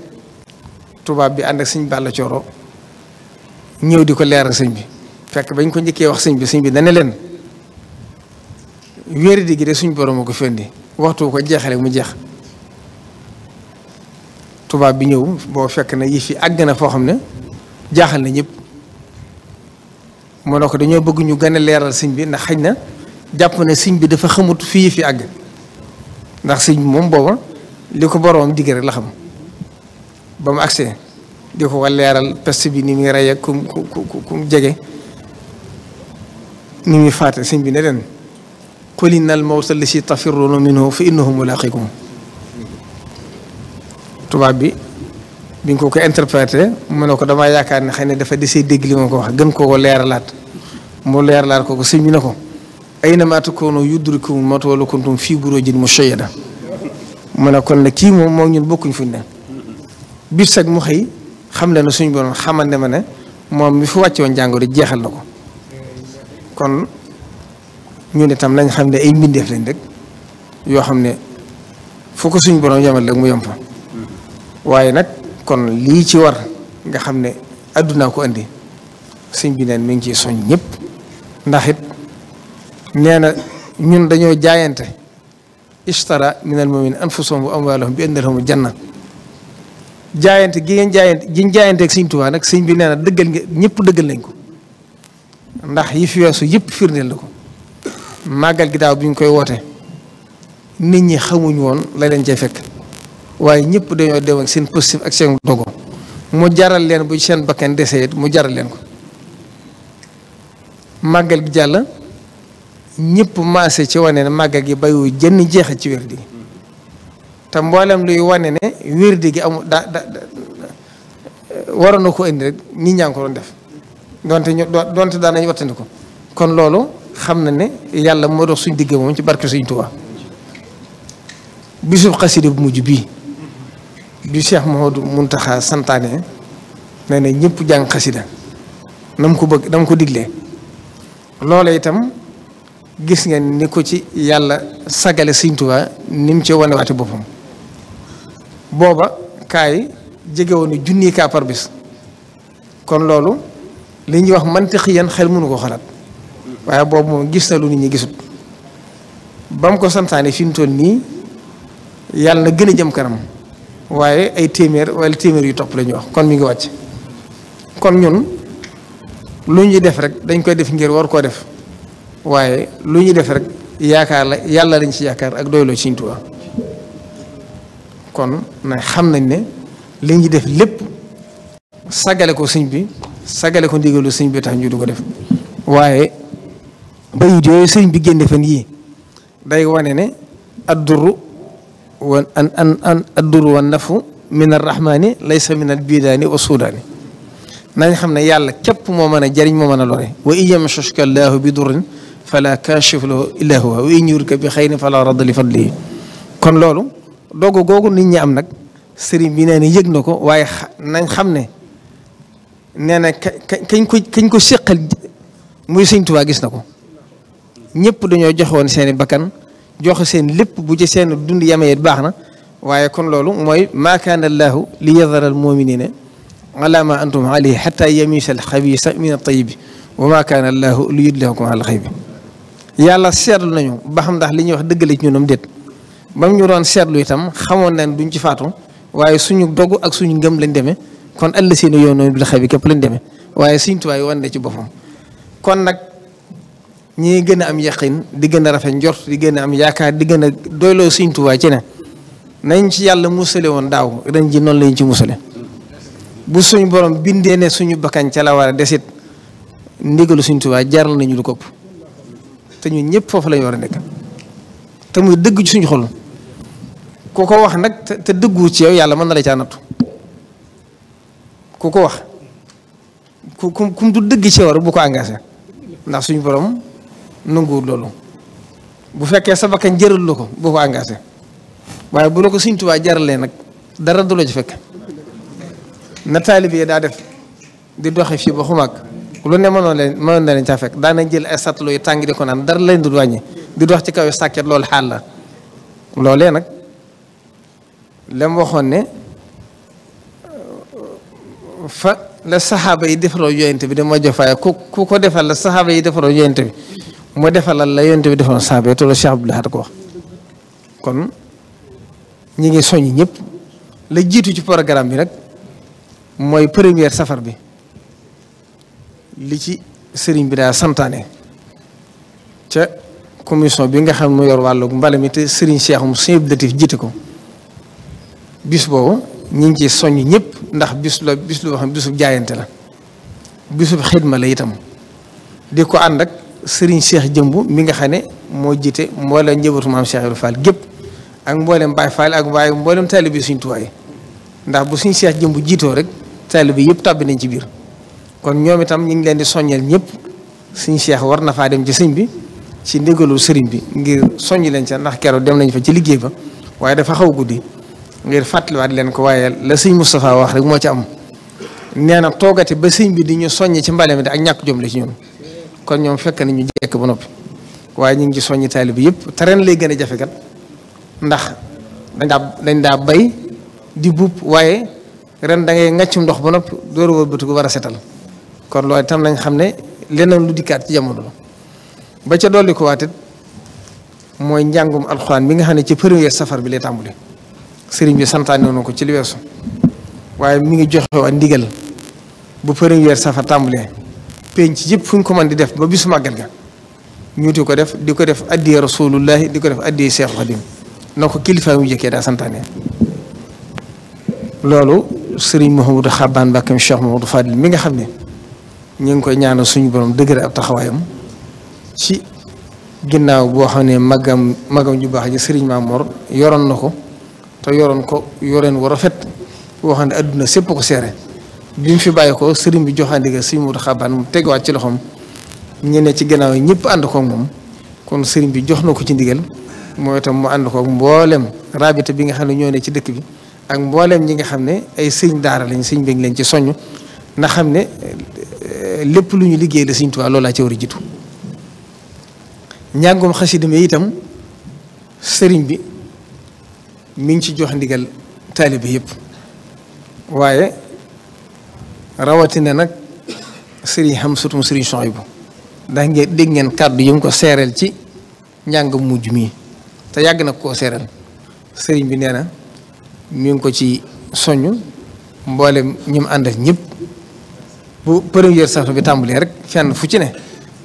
tubaab bi ànd ak sëñ Balla Cooro ñëw di ko leeral sëñ bi fekk bañ ko njëkkee wax sëñ bi dana leen wéeri gi de suñ borom a ko fendi waxtu ko jeexale mu jeex tubaab bi ñëw boo fekk na yii fi àgg na foo xam ne jaaxal na ñëpp moo ne ko dañoo bëgg ñu gën a leeral sëñ bi ndax xëy na jàpp ne sëñ bi dafa xamut fii fi àgg ndax sëñ bi moom booba li ko boroom digg rek la xam ba mu agsee di ko leeral peste bi ni muy rey ak kum jege ni muy faate sëñ bi ne leen qul innal mawta llazii tafirruuna minhu fa innahu mulaaqiikum tubaab bi biñ ko interprété mu ne ko damaa yaakaar ne xëy na dafa desee dégg li ma ko wax gën koo leeralaat mu leeralaat ko sëñ bi ne ko aynamaa takuunu yudrikkumul mawtu walaw kuntum fii buruujin mushayyada mu ne kon nag kii moom ñun bokkuñ fuñ ne bis sag mu xëy xam le ne suñ borom xamal ne ma ne moom mi fi wàcce woon jàngoro jeexal na ko kon ñun itam nañ xam ne ay mbindeef lañ rek yoo xam ne fu ko suñ borom yamal rek mu yem fa waaye nag kon lii ci war nga xam ne àddunaa ko andi sëñ bi neen mi ngi ciy soñ ñëpp ndax it nee na ñun dañoo jaayante ishtara minal mu'minina anfusahum wa amwaalahum bi anna lahumul janna jaayante gi ngeen jaayante ak sëñ Tuubaa nag sëñ bi nee na dëggal nga ñëpp dëggal nañ ko ndax yi fi weesu yëpp firndeel na ko màggal gi daaw bi ñu koy woote nit ñi xamuñ woon la leen cay fekk waaye ñëpp dañoo dem ak seen positif ak seen dogo mu jaral leen bu seen bakkan desee mu jaral leen ko màggal gi jàll ñëpp maase ci wane ne màggal gi bayu jënn jeexal ci wér di te mboolem luy wane ne wér di gi amul waroon na ko indi rek nit ñaa ngi ko doon def donte daan nañu wattandi ko kon loolu xam na ne yàlla moo dox suñ digg moom ci barke Sëñ Tuubaa bisub xasida bu mujj bii bi Cheikh Mouhamadou Mountakha santaane nee na ñëpp jàng xasida na mu ko bëgg na mu ko diglee loola itam gis ngeen ni ko ci yàlla sagale Sëñ Tuubaa ni mu ci wane waate boppam booba kaay jege woon ni junni kaa par bis kon loolu li ñuy wax mantiqiyan xel mënu ko xalaat waaye boobu moom gis na lu nit ñi gisut ba mu ko santaane fi mu toll nii yàlla na gën a jëm kanam waaye ay téeméer wala téeméer yu topp la ñuy wax kon mi ngi wàcc kon ñun lu ñuy def rek dañ koy def ngir war koo def waaye lu ñuy def rek yaakaar la yàlla lañ ci yaakaar ak doyloo Sëriñ Tuubaa kon na xam nañ ne li ñuy def lépp sagale ko sëñ bi sagale ko ndigalu sëñ bi tax ñu du ko def waaye bayit yooyu sëñ bi génne fan yii day wane ne adduru wa adduru wa nafu min arrahmani laysa min albidaani wa suudaani nañ xam ne yàlla képp moo mën a jariñ moo mën a lore wa in yamshuska llaahu bi durrin fala kaashifa lahu illa huwa wa in yuridka bi xayrin fala radda li fadlihi kon loolu dogu googu nit ñi am nag sëriñ bi nee na yëg na ko waaye nañ xam ne nee na kañ ko séqal muy Sëriñ Tuubaa gis na ko ñëpp dañoo joxewoon seeni bakkan joxe seen lépp bu ci seen dund yamee baax na waaye kon loolu mooy maa kaana allaahu li yadara al muminina ala ma antum alayhi xata yamisa al xabisa min al tayibi wa maa kaana allaahu li yudlihakum ala xaybi yàlla seetlu nañu ba xam ndax li ñuy wax dëgg la ci ñunam déet ba mu ñu doon seetlu itam xamoon nañ duñ ci faatu waaye suñu dogu ak suñu ngëm lañ demee kon àll seen yoon noonu bil xaybi képp lañ demee waaye Sëriñ Tuubaa wan ne ci boppam kon nag ñi gën a am yaqin di gën a rafet njort di gën a am yaakaar di gën a doyloo Sëriñ Tuubaa ci ne nañ ci yàlla musale woon daaw ren ji noonu lañ ci musale bu suñu borom bindee ne suñu bakkan ca la war a desit ndigalu Sëriñ Tuubaa jaral nañu lu ko ëpp te ñun ñëpp foofu lañu war a nekk te muy dëgg ci suñu xol ku ko wax nag te dëggu ci yow yàlla mën na la caa nattu ku ko wax ku du dëgg ci yow rek bu ko engagé ndax suñu borom nanguwul loolu bu fekkee sa bakkan jëral la ko boo ko engagé waaye bu la ko Sëriñ Tuubaa jaralee nag dara du la ci fekk na taalibe daa def di doxe fii ba xumaag lu ne mënoon na leen caa fekk daana jël ay satlo yu tàng di ko naan dara leen du wàññi di dox ci kaw sàkket loolu xaal la loolee nag lam waxoon ne fa la saxaaba yi defaroo yonent bi dama jox faaye ku ko defal la saxaaba yi defaroo yonent bi mu defalal la yonent bi defaroon saxaaba yi te loolu Cheikh Abdoul Ahad ko wax kon ñi ngi soññ ñëpp la jiitu ci programme bi nag mooy première safar bi li ci sëriñ bi daa santaane ca commission bi nga xam ne mu yor wàllu mbala mi te sëriñ Cheikh mu Sëriñ Latif jiite ko bis boobu ñu ngi ci soññ ñëpp ndax bis lu xam bisub jaayante la bisub xidma la itam di ko ànd ak sëriñ Cheikh Jëmb mi nga xam ne moo jiite mboolem njabootu maam Cheikh Ibra Fall gépp ak mboolem Baay Fall ak waaye mboolem taalibe Sëriñ Tuubaa yi ndax bu sëriñ Cheikh Jëmb jiitoo rek taalibe yëpp tàbbi nañ ci biir kon ñoom itam ñu ngi leen di soññal ñëpp sëriñ Cheikh war na faa dem ci sëñ bi ci ndigalu sëriñ bi ngir soññ leen ca ndax keroog dem nañ fa ci liggéey ba waaye dafa xaw guddi ngir fàttaliwaat leen ko waaye la sëñ Moustapha wax rek moo ci am nee na toogate ba sëñ bi di ñu soññ ci mbale mi de ak ñàkk jom la ci ñun kon ñoom fekk na ñu jekk ba noppi waaye ñu ngi ci soññi taalibe yëpp te ren lay gën a jafe kat ndax dañ daa bay di buub waaye ren da ngay ŋàccum ndox ba noppi door a wëlbatiku war a setal kon loolu itam nañ xam ne leneen lu dikkaat ci jamono la ba ca dolli ko waatit mooy njàngum alxuraan bi nga xam ne ci premier safar bi lay tàmbali sëriñ bi santaane woon ko ci li weesu waaye mi ngi joxe waa ndigal bu premier safar tàmbalee penc yëpp fu ñu ko mën di def ba bisu màggal ga ñu di ko def addiyee rasulullahi di ko def addiyee Seexu Xadim na ko kilifa yu jëkkee daa santaane loolu sëriñ Mouhamadou Xabbaan Mbàkke Cheikh Mouhamadou Fadil mi nga xam ne ñu ngi koy ñaanal suñu borom dëgër ab taxawaayam ci ginnaaw boo xam ne magam ju baax ji sëriñ Mamoor yoroon na ko te yoreen wu rafet boo xam ne adduna sépp ko seere bi mu fi bàyyi ko sëriñ bi joxandiga sëriñ Mouhamadou Xabbaan mu tegawaat ci loxoom ñu ne ci ginnaaw yi ñëpp ànd koog moom kon sëriñ bi jox na ko ci ndigal mooy itam mu ànd koog mboolem rabita bi nga xam ne ñoo ne ci dëkk bi ak mboolem ñi nga xam ne ay sëriñ daara lañ sëriñ bi ngi leen ci soññ na xam ne lépp lu ñu liggéey la Sëriñ Tuubaa loolaa ci war a jiitu njàngum xasida mi itam sëriñ bi mi ngi ci jox ndigal taalibe yëpp waaye rawatina nag sëriñ Hamsatu sëriñ Suhaybu ndax ngeen dégg ngeen kàddu yi mu ko seereel ci njàng mujj mii te yàgg na koo seeral sëriñ bi nee na mi ngi ko ci soññ mboolem ñi mu àndal ñëpp bu première safar bi tàmbalee rek fenn fu ci ne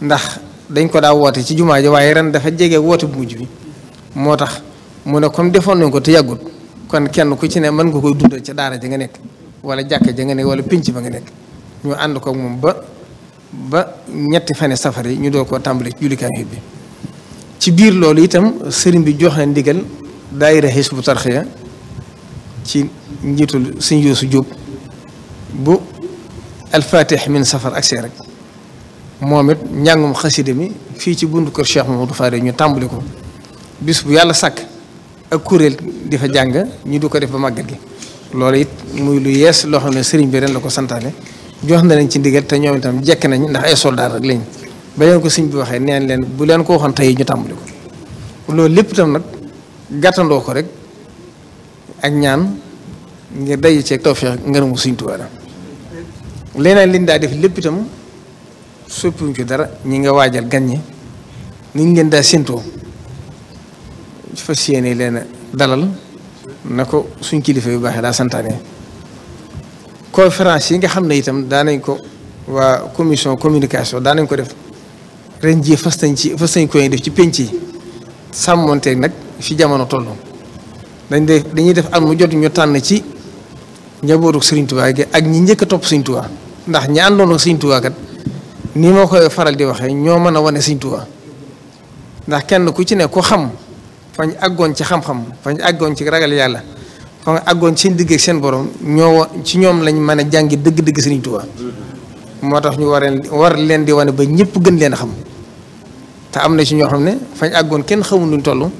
ndax dañ ko daa woote ci jumaa ji waaye ren dafa jege woote bu mujj bi moo tax mu ne comme defoon nañ ko te yàggut kon kenn ku ci ne mën nga koy dundal ca daara ja nga nekk wala jàkka ja nga nekk wala pénc ba nga nekk ñu ànd ko moom ba ñetti fane safar yi ñu doo koo tàmbale ci jullikaay bi ci biir loolu itam sëriñ bi jox na ndigal daayira Hizbut Tarqiyyah ci njiitul sëñ Yuusu Jóob bu alfatih min safar ak see rek moom it njàngum xasida mi fii ci buntu kër Cheikh Mamadou Fadé ñu tàmbali ko bis bu yàlla sàkk ak kuréel di fa jàng ñu du ko def ba màggal gi loolu it muy lu yees loo xam ne sëriñ bi ren la ko santaane jox na leen ci ndigal te ñoom itam jekk nañ ndax ay soldaar rek lañ ba leen ko sëñ bi waxee neen leen bu leen ko waxoon tey ñu tàmbali ko loolu lépp itam nag gàttandoo ko rek ak ñaan ngir daje ceeg tawfeex ngërëmu Sëriñ Tuubaa la leneen liñ daa def lépp itam soppiwuñ ci dara ñi nga waajal gan ñi niñ leen daa séentoo fas yéene leen dalal na ko suñ kilifa yu baaxee daa santaane conférence yi nga xam ne itam daanañ ko waa commission communication daanañ ko def ren jii fas nañ koy def ci penc yi sàmmonteeg nag fi jamono toll dañuy def at mu jot ñu tànn ci njabootu Sëriñ Tuubaa gi ak ñi njëkk a topp Sëriñ Tuubaa ndax ñi àndoon ak Sëriñ Tuubaa kat ni ma koy faral di waxee ñoo mën a wane Sëriñ Tuubaa ndax kenn ku ci ne ku xam fañ àggoon ci xam-xam fañ àggoon ci ragal yàlla fañ àggoon seen digg ak seen borom ci ñoom lañ mën a jàngi dëgg-dëgg Sëriñ Tuubaa moo tax ñu war leen di wane ba ñëpp gën leen a xam te am na ci ñoo xam ne fañ àggoon kenn xamul luñ toll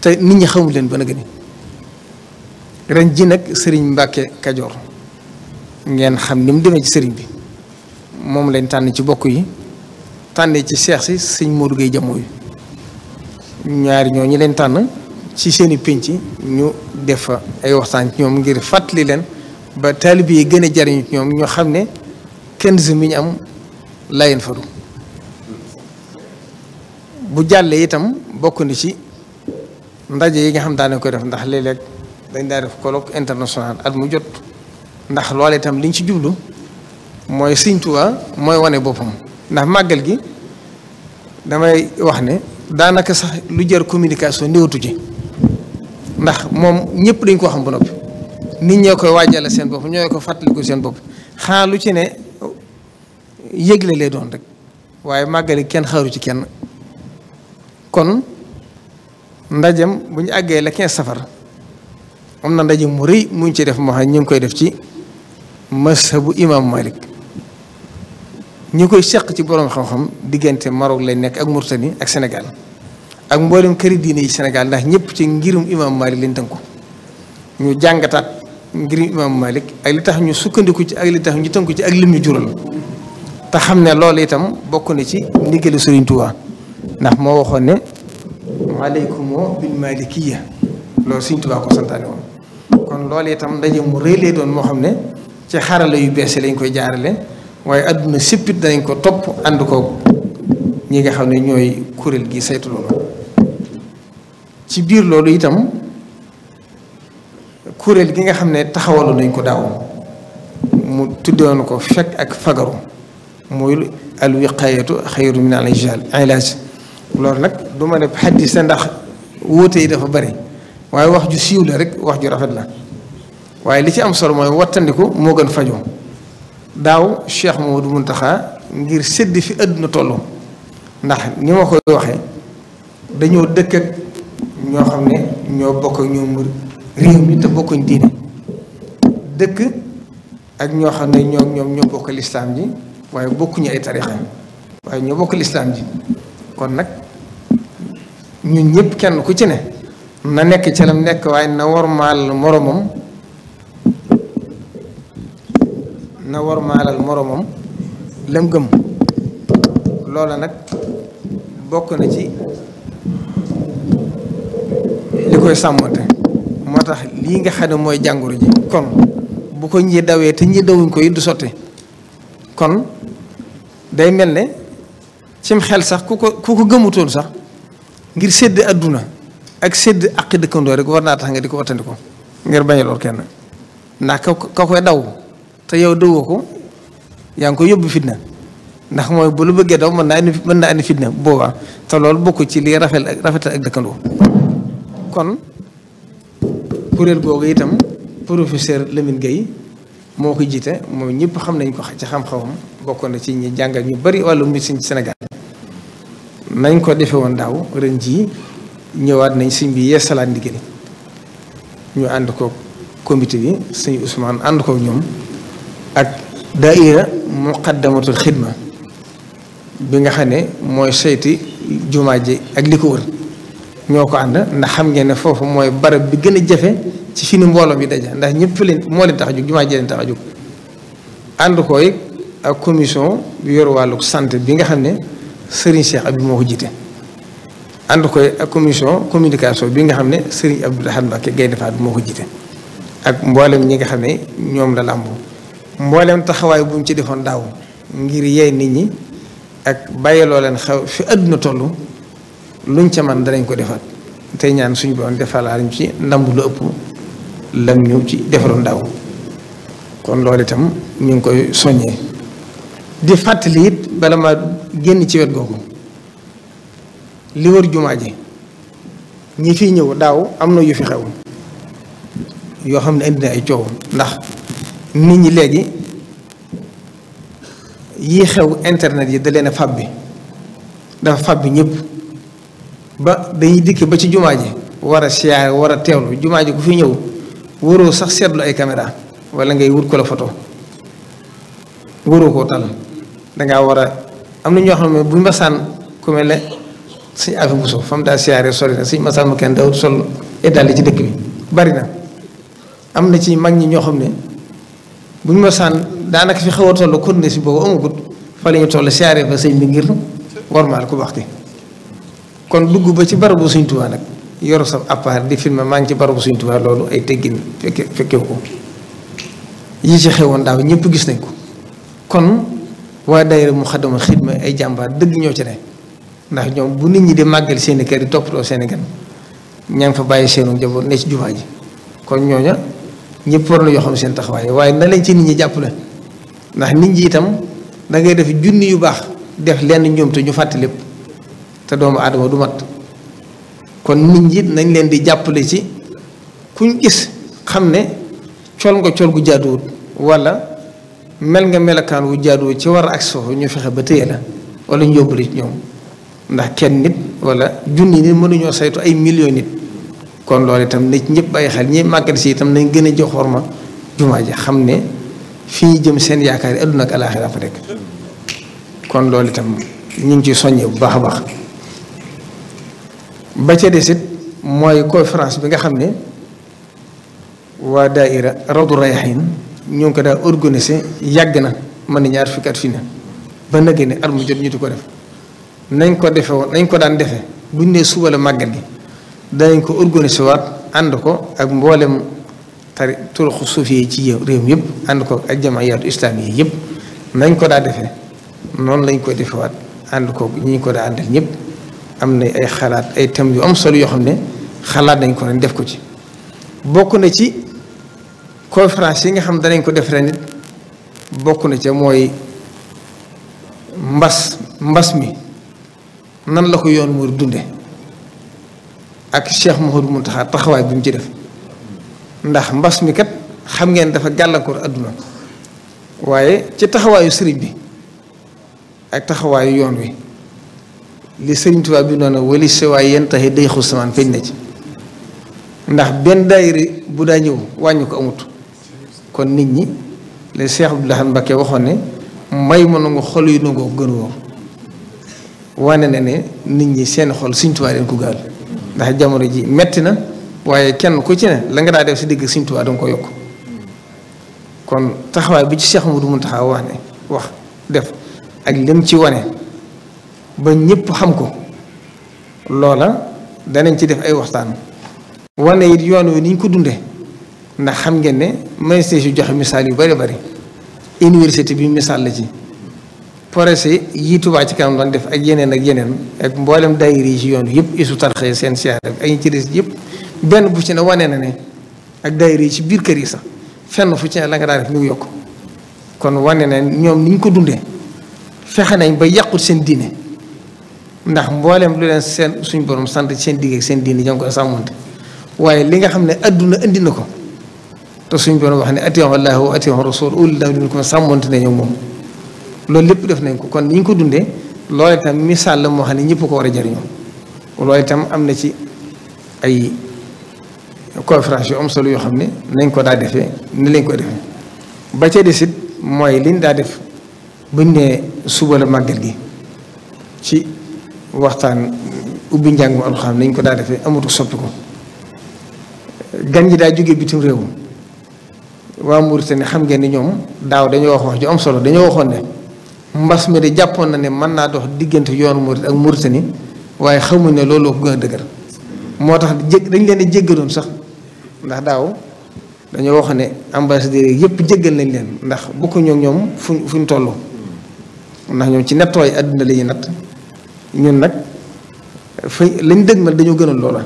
te nit ñi xamul leen ba na gëni ren ji nag sëriñ Mbàkke Kajoor ngeen xam ni mu demee ci sëriñ bi moom lañ tànn ci bokk yi tànnee ci seex si sëñ Modou Gueye Jamoo yi ñaari ñoo ñi leen tànn ci seeni pénc ñu def fa ay waxtaan ci ñoom ngir fàttali leen ba taalibe yi gën a jariñu ci ñoom ñoo xam ne kenn si mi ñu am layen faru bu jàllee itam bokk na ci ndaje yi nga xam daane ko def ndax léeg-léeg dañ daa def colloque international at mu jot ndax loolu itam liñ ci jublu mooy Sëriñ Tuubaa mooy wane boppam ndax màggal gi damay wax ne daanaka sax lu jar communication néewatu ci ndax moom ñëpp dañ ko xam ba noppi nit ñoo koy waajale seen bopp ñoo ko fàttaliku seen bopp xanaa lu ci ne yëgle lay doon rek waaye màggal gi kenn xaaru ci kenn kon ndajem bu ñu àggee la 15 safar am na ndaje mu rëy muñ ci def moo xam ñu ngi koy def ci mazhabu imam Malik ñi koy seq ci borom xam-xam diggante Maroc lay nekk ak Mauritanie ak Sénégal ak mboolem këri diine yi Sénégal ndax ñëpp ci ngirum imam Malik lañ tënku ñu jàngataat ngirum imam Malik ak li tax ñu sukkandiku ci ak li tax ñu tënku ci ak lim ñu jural te xam ne loolu itam bokk na ci ndigalu Sëriñ Tuubaa ndax moo waxoon ne aleykum bil malikiyya loolu Sëriñ Tuubaa ko santaane woon kon loolu itam ndaje mu rëy lay doon moo xam ne ci xarala yu bees lañ koy jaarale waaye adduna séppit danañ ko topp ànd ko ñi nga xam ne ñooy kuréel gi saytu loolu ci biir loolu itam kuréel gi nga xam ne taxawaloon nañ ko daaw mu tuddewoon ko fekk ak fagaru muy al wiqaayatu xayru min al ilaaj loolu nag du ma ne xaddis la ndax wóote yi dafa bari waaye wax ju siiw la rek wax ju rafet la waaye li ci am solo mooy wattandiku moo gën fajoo daaw Cheikh Mamadou Muntaxa ngir sédd fi àdduna toll ndax ni ma koy waxee dañoo dëkk ak ñoo xam ne ñoo bokk ak ñoom réew mi te bokkuñ diine dëkk ak ñoo xam ne ñoo bokk lislaam ji waaye bokkuñu ay tarixa waaye ñoo bokk lislaam ji kon nag ñun ñëpp kenn ku ci ne na nekk ci lam nekk waaye na wormaalal moromam lam gëm loola nag bokk na ci li koy sàmmante moo tax lii nga xam ne mooy jàngoro ji kon bu ko ñi dawee te ñi dawuñ ko it du sotti kon day mel ne cim xel sax ku ko gëmutoon sax ngir sédd adduna ak sédd aqi dëkkandoo rek war naa tax nga di ko wattandiko ngir bañ a lor kenn ndax ka koy daw te yow dawoo ko yaa ngi koy yóbbu fitna ndax mooy bu lu bëggee daw mën naa indi fitna boobaa te loolu bokk ci li rafetal ak dëkkandoo. kon kuréel googu itam professeur Lamine Gueye moo ko jiite moom ñëpp xam nañ ko ci xam-xamam bokkoon na ci ñi jàngal ñu bari wàllu médecine ci Sénégal nañ ko defe woon daaw ren jii ñëwaat nañ sëñ bi yeesalaat ndigal ñu ànd ko comité bi sëñ Ousmane ànd ko ñoom ak daaira muqaddamatul xidma bi nga xam ne mooy seyti jumaa ji ak li ko wër ñoo ko ànd ndax xam ngeen ne foofu mooy barab bi gën a jafe ci fi ni mbooloo bi daja ndax ñëpp leen moo leen tax a jóg jumaa ji leen tax a jóg ànd ko ak commission bi yor wàllu santé bi nga xam ne Serigne Cheikh Abdou moo ko jiite ànd ko ak commission communication bi nga xam ne Serigne Abdou Lahad Mbacké Gaïndé Fatma moo ko jiite ak mboolem ñi nga xam ne ñoom la làmboo mboolem taxawaay bu mu ci defoon daaw ngir yey nit ñi ak bàyyiloo leen xew fi àdduna toll luñ ca man danañ ko defaat tey ñaan suñu boon defalaariñ ci ndambu lu ëpp lam ñu ci defaloon daaw kon loolu itam ñu ngi koy soññee di fàttali it bala ma génn ci wet googu li wër jumaa ji ñi fiy ñëw daaw am na yu fi xew yoo xam ne indi na ay coow ndax nit ñi léegi yii xew internet yi da leen a fab bi dafa fab bi ñëpp ba dañuy dikk ba ci jumaa ji war a siyaare war a teewlu jumaa ji ku fi ñëw waroo sax seetlu ay caméra wala ngay wut ko la photo waroo koo tal dangaa war a am na ñoo xam ne buñ masaan ku mel ne suñ affaire bu so fam daa siyaare sori na suñ masaan ma kenn dawut sol édali ci dëkk bi bari na am na ci mag ñi ñoo xam ne buñ masaan daanaka fi xaw a toll kon ne si boobu amagut fa la ñu toll siyaare fa sëñ bi ngir warmaal ku baxti kon dugg ba ci barabu Sëñ Tuubaa nag yor sa appareil di filmer maa ngi ci barabu Sëñ Tuubaa loolu ay teggin fekkewu ko yi ci xewoon daaw ñëpp gis nañ ko kon waa daayira Muxaddamatul Xidma ay jàmbaar dëgg ñoo ci ne ndax ñoom bu nit ñi di màggal seeni kër di toppatoo seeni gan ña ngi fa bàyyi seenu njaboot ne ci jumaa ji kon ñooña ñëpp war na yoo xam seen taxawaay waaye na leen ci nit ñi jàppale ndax nit ñi itam da ngay def junni yu baax def lenn ñoom te ñu fàtte lépp te doomu aadama du mat kon nit ñi nañ leen di jàppale ci kuñ gis xam ne col nga col gu jaaduwut wala mel nga melakaan wu jaaduwut ci war a ak soofu ñu fexe ba téye la wala ñu yóbbale ci ñoom ndax kenn nit wala junni nit mënuñoo saytu ay millions nit kon loolu itam nit ñëpp bàyyi xel ñi màggal si itam nañ gën a jox xorma jumaa ji xam ne fi ñu jëm seen yaakaar yi àdduna ak alaaxira fa nekk kon loolu itam ñu ngi ciy soññee bu baax a baax ba ca desit mooy conférence bi nga xam ne waa daaira Rawdu Rayaahiin ñu ngi ko daa organisé yàgg na mën na ñaar fukki at fi ne ba nag ne at mu jot ñu di ko def nañ ko defe woon nañ ko daan defe buñ nee suba la màggal gi danañ ko organisé waat ànd ko ak mboolem turuxu suufi yi ci réew mi yëpp ànd ko ak jamayaatu islaam yi yëpp nañ ko daa defee noonu lañ koy defewaat ànd ko ñi ñu ko daa àndal ñëpp am na ay xalaat ay thèmes yu am solo yoo xam ne xalaat nañ ko ren def ko ci bokk na ci conférence yi nga xam danañ ko def ren it bokk na ca mooy mbas mi nan la ko yoon mu dunde ak Cheikh Mouhamadou Mountakha taxawaay bi mu ci def ndax mbas mi kat xam ngeen dafa gàllankoor adduna waaye ci taxawaayu sëriñ bi ak taxawaayu yoon wi li sëriñ Tuubaa bi noonu wali sewaay yenn taxi day xus samaan feeñ na ci ndax benn daayira bu daa ñëw wàññi ko amut kon nit ñi le Cheikh Abdou Lahad Mbacké waxoon ne may ma nangu xol yu nangoo gën wóor wane na ne nit ñi seen xol sëriñ Tuubaa leen ko gaal ndax jamono ji metti na waaye kenn ku ci ne la nga daa def si digg sëriñ Tuubaa danga ko yokk kon taxawaay bi ci Cheikh Mouhamadou Mountakha wax def ak lim ci wane ba ñëpp xam ko loola danañ ci def ay waxtaan wane it yoon wi ni ñu ko dundee ndax xam ngeen ne ministère yu joxe misaal yu bari bari université bi misaal la ci projet yi Touba ci kanam doon def ak yeneen ak mboolem daayira yi ci yoon yëpp isu tarxee seen siyaar ak ay ci des yëpp benn bu ci ne wane na ne ak daayira yi ci biir kër yi sax fenn fu ci ne la nga daa def ñu yokk kon wane na ñoom ni ñu ko dundee fexe nañ ba yàqut seen diine ndax mboolem lu leen seen suñ borom sant seen digg ak seen diine jàng ko sàmmonte waaye li nga xam ne adduna indi na ko te suñ borom wax ne atiiwu Allaaha wa atiiwu rasuul ulil amri minkum sàmmonte ne ñoom moom loolu lépp def nañ ko kon ni ñu ko dundee loolu itam misaal la moo xam ne ñëpp ko war a jariñoo loolu itam am na ci ay conférence yu am solo yoo xam ne nañ ko daa defee ni lañ ko defee ba ca desit mooy liñ daa def buñ ne suba la màggal gi ci waxtaan ubbi njàngum alxuraan nañ ko daa defee amatu soppi ko gan ji daa jógee bitim réew waa Mauritanie xam ngeen ni ñoom daaw dañoo wax ju am solo dañoo waxoon ne mbas mi de jàppoon na ne mën naa dox diggante yoonu Murit ak Mauritanie waaye xamuñ ne looloo ko gën a dëgër moo tax dañ leen di jéggaloon sax ndax daaw dañoo wax ne ambassadeurs yi yëpp jéggal nañ leen ndax bokkuñoo ak ñoom fuñ toll ndax ñoom ci nettooy àdduna la ñuy natt ñun nag lañ dëgmal dañoo gënal loola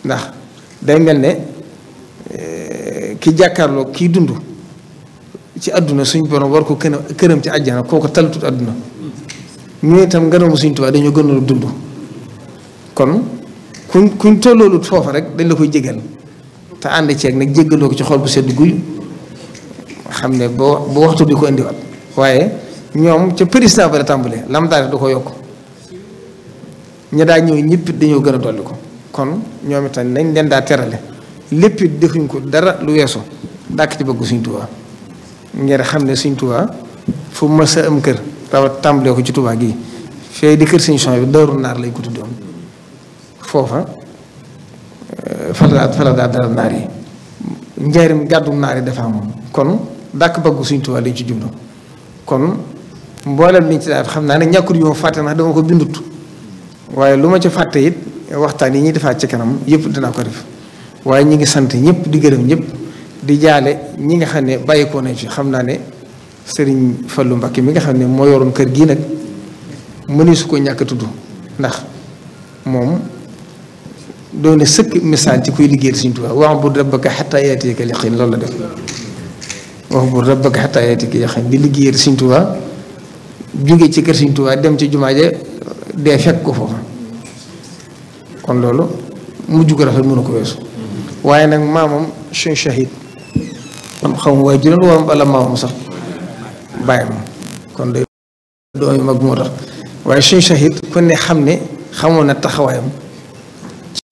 ndax day mel ne ki jàkkaarloo kii dund ci àdduna suñ borom war ko këram ci àjjana kooku talutut àdduna ñu itam ngërëmu Sëriñ Tuubaa dañoo gënal dund kon kuñ tolloolut foofa rek dañ la koy jégal te ànd ceeg nag jéggaloo ko ci xol bu sedd guy xam ne ba waxtu di ko indiwaat waaye ñoom ca président ba la tàmbalee lam daal da ko yokk ña daa ñëw ñëpp dañoo gën a dolli ko kon ñoom itam nañ leen daa terale lépp it defuñ ko dara lu weesu dàkk ci bëgg Sëriñ Tuubaa ngir xam ne Sëriñ Tuubaa fu mës a am kër rawat tàmbalee ko ci Tuubaa gi fee di kër Sëriñ Suhaybu bi Daaru Naar lañ ko tuddoon foofa fala daa dara naar yi njaarim gàddu naar yi dafa am kon dàkk bëgg Sëriñ Tuubaa lañ ci jublu kon mboolem liñ ci daal xam naa ne ñàkkul yu ma fàtte ndax dama ko bindut waaye lu ma ci fàtte it waxtaan yi ñuy defaat ci kanam yëpp dinaa ko def waaye ñi ngi sant ñëpp di gërëm ñëpp di jaale ñi nga xam ne bàyyikoo nañ fi xam naa ne Sëriñ Fallu Mbakke mi nga xam ne moo yoroon kër gii nag mëni su ko ñàkk a tudd ndax moom doone sëkk misaal ci kuy liggéeyal Sëriñ Tuubaa wa'bud rabbaka hattaa ya'tiyakal yaqiin loolu la def wa'bud rabbaka hattaa ya'tiyakal yaqiin di liggéeyal Sëriñ Tuubaa jóge ci kër Sëriñ Tuubaa dem ci jumaa ja dee fekk ko foofa kon loolu mujj ko rafet mënu ko weesu waaye nag maamam suñ shahid man xaw ma waaye juróom wala maamam sax bàyyi ma kon day doomi mag moo tax waaye suñ shahid ku ne xam ne xamoon na taxawaayam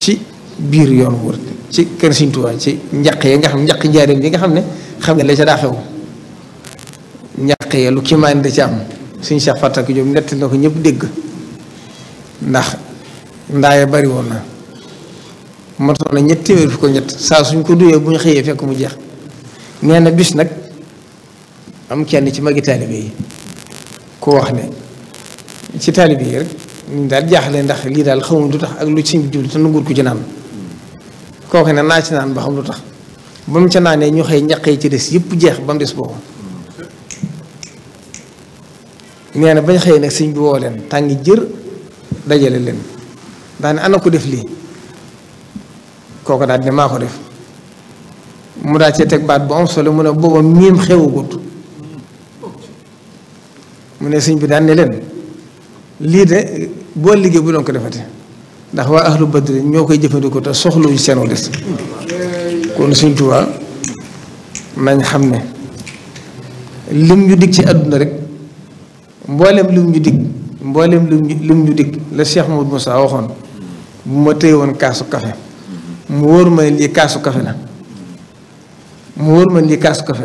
ci biir yoon wër ci kër Sëriñ Tuubaa ci njaq yi nga xam njaq njaareem yi nga xam ne xam nga la ca daa xew njaq yi lu kiimaan da ci am suñ Cheikh Fatak Diop nett na ko ñëpp dégg ndax ndaaye bari woon na motoon na ñett téeméer fi ko ñett saa suñ ko duyee bu ñu xëyee fekk mu jeex nee na bis nag am kenn ci magi taalibe yi ku wax ne ci taalibe yi rek ñu daal jaaxle ndax lii daal xamuñ lu tax ak lu ci jublu te nanguur ko ci naan kooku ne naa ci naan ba xam lu tax ba mu ca naanee ñu xëy ñaq yi ci des yëpp jeex ba mu des boobu nee na bañ xëyee nag sëñ bi woo leen tàngi jër dajale leen daane ana ko def lii kooku daal ne maa ko def mu daal cee teg baat bu am solo mu ne booba miim xewagut mu ne sëñ bi daan ne leen lii de boo liggéey bu doon ko defati ndax waa ahlu badri ñoo koy jëfandikoo te soxluñu seenu des kon Sëñ Tuubaa nañ xam ne lim ñu dig ci àdduna rek mboolem lim ñu dig mboolem lim ñu dig la Cheikh Modou Moussa waxoon bu ma téye woon kaasu kafe mu wóor ma lii kaasu kafe la mu wóor ma lii kaasu kafe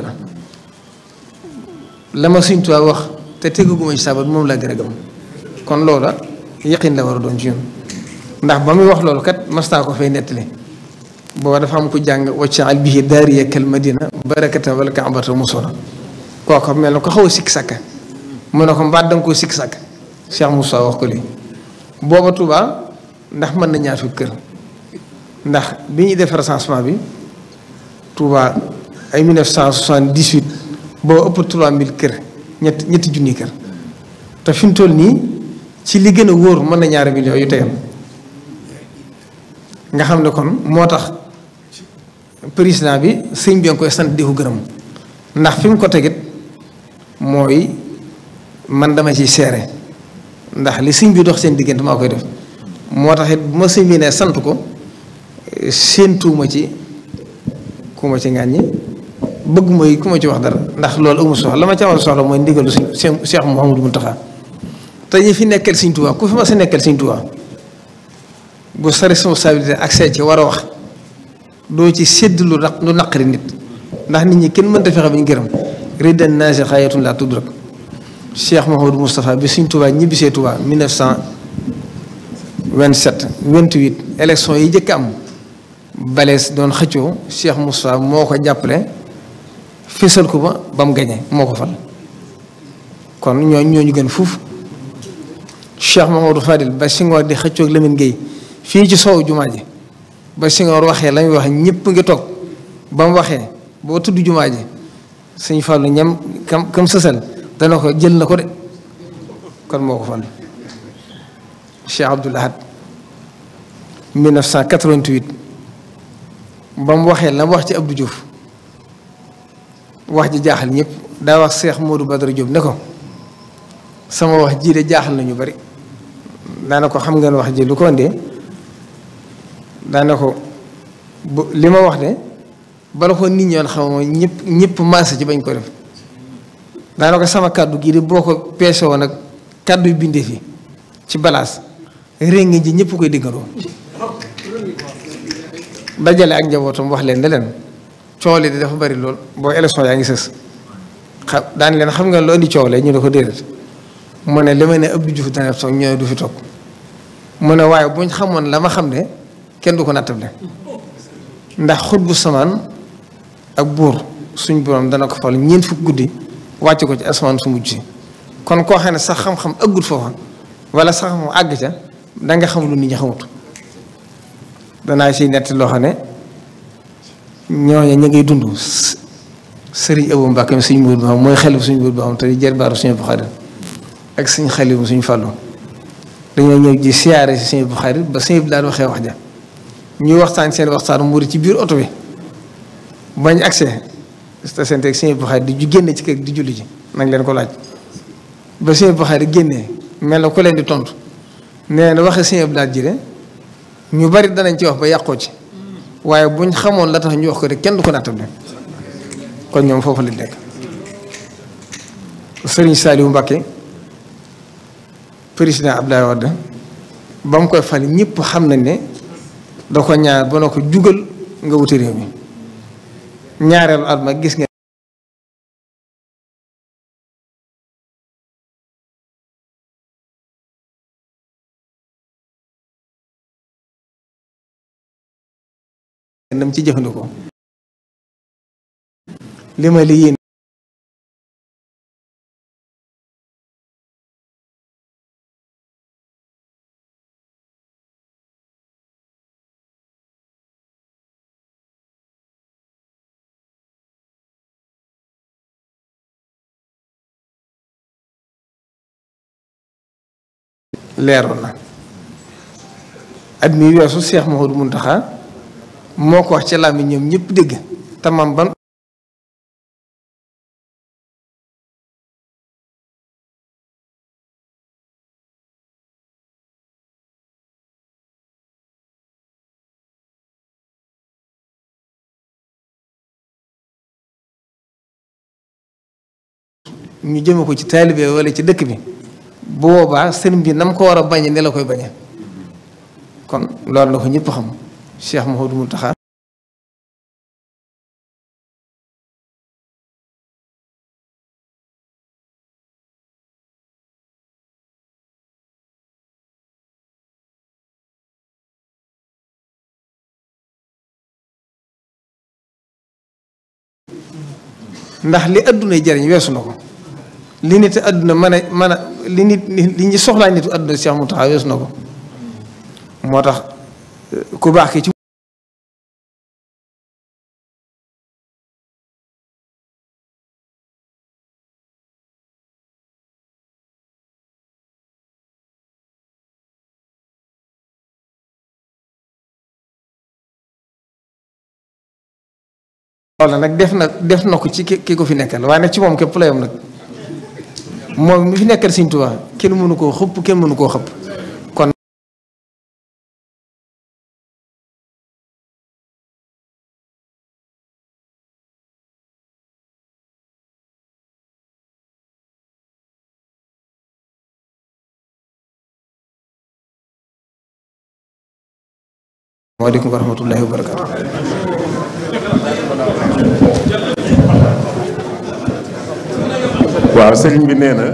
la ma Sëñ Tuubaa wax te tegaguma ci sabat moom laa gën a gëm kon loola yaqin la war a doon ci ñun ndax ba muy wax loolu kat mastaa ko fay nettali booba dafa am ko jàng waccaal bihi daariya kal madina barakata wala kaabata musona kooku mel na ko xaw a sikk sàkka mu ne ko mbaat danga koo sikk sàkk Cheikh Moussa wax ko lii booba Touba ndax mën na ñaar fukki kër ndax bi ñuy def recensement bi Touba ay 1978 boo ëpp 3000 kër ñetti junni kër te fi mu toll nii ci li gën a wóor mën na 2 millions yu tegal nga xam ne kon moo tax président bi sëñ bi nga koy sant di ko gërëm ndax fi mu ko tegit mooy man dama ciy seere ndax li sëñ bi dox seen diggante maa koy def moo tax it bu ma sëñ bi ne sant ko séentuuma ci ku ma ci ŋàññi bëgg mooy ku ma ci wax dara ndax loolu amul soxla la ma ci amal soxla mooy ndigalu sëñ Cheikh Mouhamadou Mountakha te ñi fi nekkal sëñ Tuubaa ku fi ma sa nekkal sëñ Tuubaa bu sa responsabilité accès ci war a wax doo ci sédd lu naqari nit ndax nit ñi kenn mënta fexe ba ñu gërëm ridan naasi xaayatun laa tudrak Cheikh Mouhamadou Moustapha bi sëñ Tuubaa ñibbisee Tuubaa 1927 28 élection yi jëkk am balees doon xëccoo Cheikh Moustapha moo ko jàppale fésal ko ba mu gañe moo ko fal kon ñooñu gën fuuf Cheikh Mouhamadou Fadil ba Senghor di xëccoo ak Lamine Gueye fii ci soowu jumaa ji ba Senghor waxee la muy wax ñëpp ngi toog ba mu waxee boo tudd jumaa ji sëñ Fallou ñam kam sësal dana ko jël na ko de kon moo ko fal Cheikh Abdoul Ahad 1988 ba mu waxee la mu wax ci Abdou Diouf wax ji jaaxal ñëpp daa wax Cheikh Modou Badara Diop ne ko sama wax jii de jaaxal nañu bari daana ko xam ngeen wax ji lu ko ndee daana ko li ma wax de bala ko nit ñoon xam mooy ñëpp maase ci bañ ko def daana ko sama kàddu gii de boo ko peese woon ak kàddu yu bindee fi ci balaas réngi ji ñëpp koy diggandoo dajale ak njabootam wax leen ne leen coow li di dafa bari lool boo élection yaa ngi sës daan leen xam nga lu indi coow le ñu ne ko déedéet mu ne li ma ne Abdou Diouf dana toog ñooy du fi toog mu ne waaye buñ xamoon la ma xam ne kenn du ko nattable ndax xut bu samaan ak buur suñ borom dana ko fal 4 fukk guddi wàcce ko ci asamaan su mujj si kon koo xam ne sax xam-xam ëggut foofa wala sax xam àgg ca danga xam lu nit ñi xamut danaa siy nett loo xam ne ñooñu ñu ngay dund sëriñ Abou Mbacke suñ mbuur ba xam mooy xelif suñ mbuur ba xam te jër baaru suñu Buxaari ak suñ xelif suñ fàllu dañoo ñëw ji siyaare si suñu Buxaari ba suñu daal waxee wax ja ñuy waxtaan seen waxtaan muuri ci biir oto bi bañ accès station teg suñu Buxaari di ju génne ci kër di julli ji nag leen ko laaj ba suñu Buxaari génnee mel na ko leen di tontu nee na waxe suñu daal ji de ñu bari danañ ci wax ba yàqoo ci waaye buñ xamoon la tax ñu wax ko rek kenn du ko nattable kon ñoom foofu lañ nekk. Sëriñ Saliou Mbacké président Abdoulaye Wade ba mu koy fal ñëpp xam nañ ne da ko ñaar ba na ko jugal nga wuti réew mi ñaareelu at ma gis nga nam ci jëfandikoo li ma li yéen leeroon na at mi weesu Cheikh Mouhamadou Mountakha moo ko wax ci làmmiñ ñoom ñëpp dégg te man ban ñu jëme ko ci taalibe wala ci dëkk bi bu boobaa sëriñ bi nam ko war a bañe ne la koy bañe kon loolu la ko ñëpp xam Cheikh Mouhamadou Mountakha ndax li addunay jariñ weesu na ko li nit adduna mën a li ñu soxlaa nitu adduna Cheikh Mountakha weesu na ko moo tax ku baax ki ci loolu nag def na ko ci ki ko fi nekkal waaye nag ci moom képp la yam nag moom mi fi nekkal Sëriñ Tuubaa kenn mënu koo xëpp kenn mënu koo xëpp kon waaleykum wa rahmatullahi wa barakaatu. waaw sëriñ bi nee na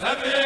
Amen.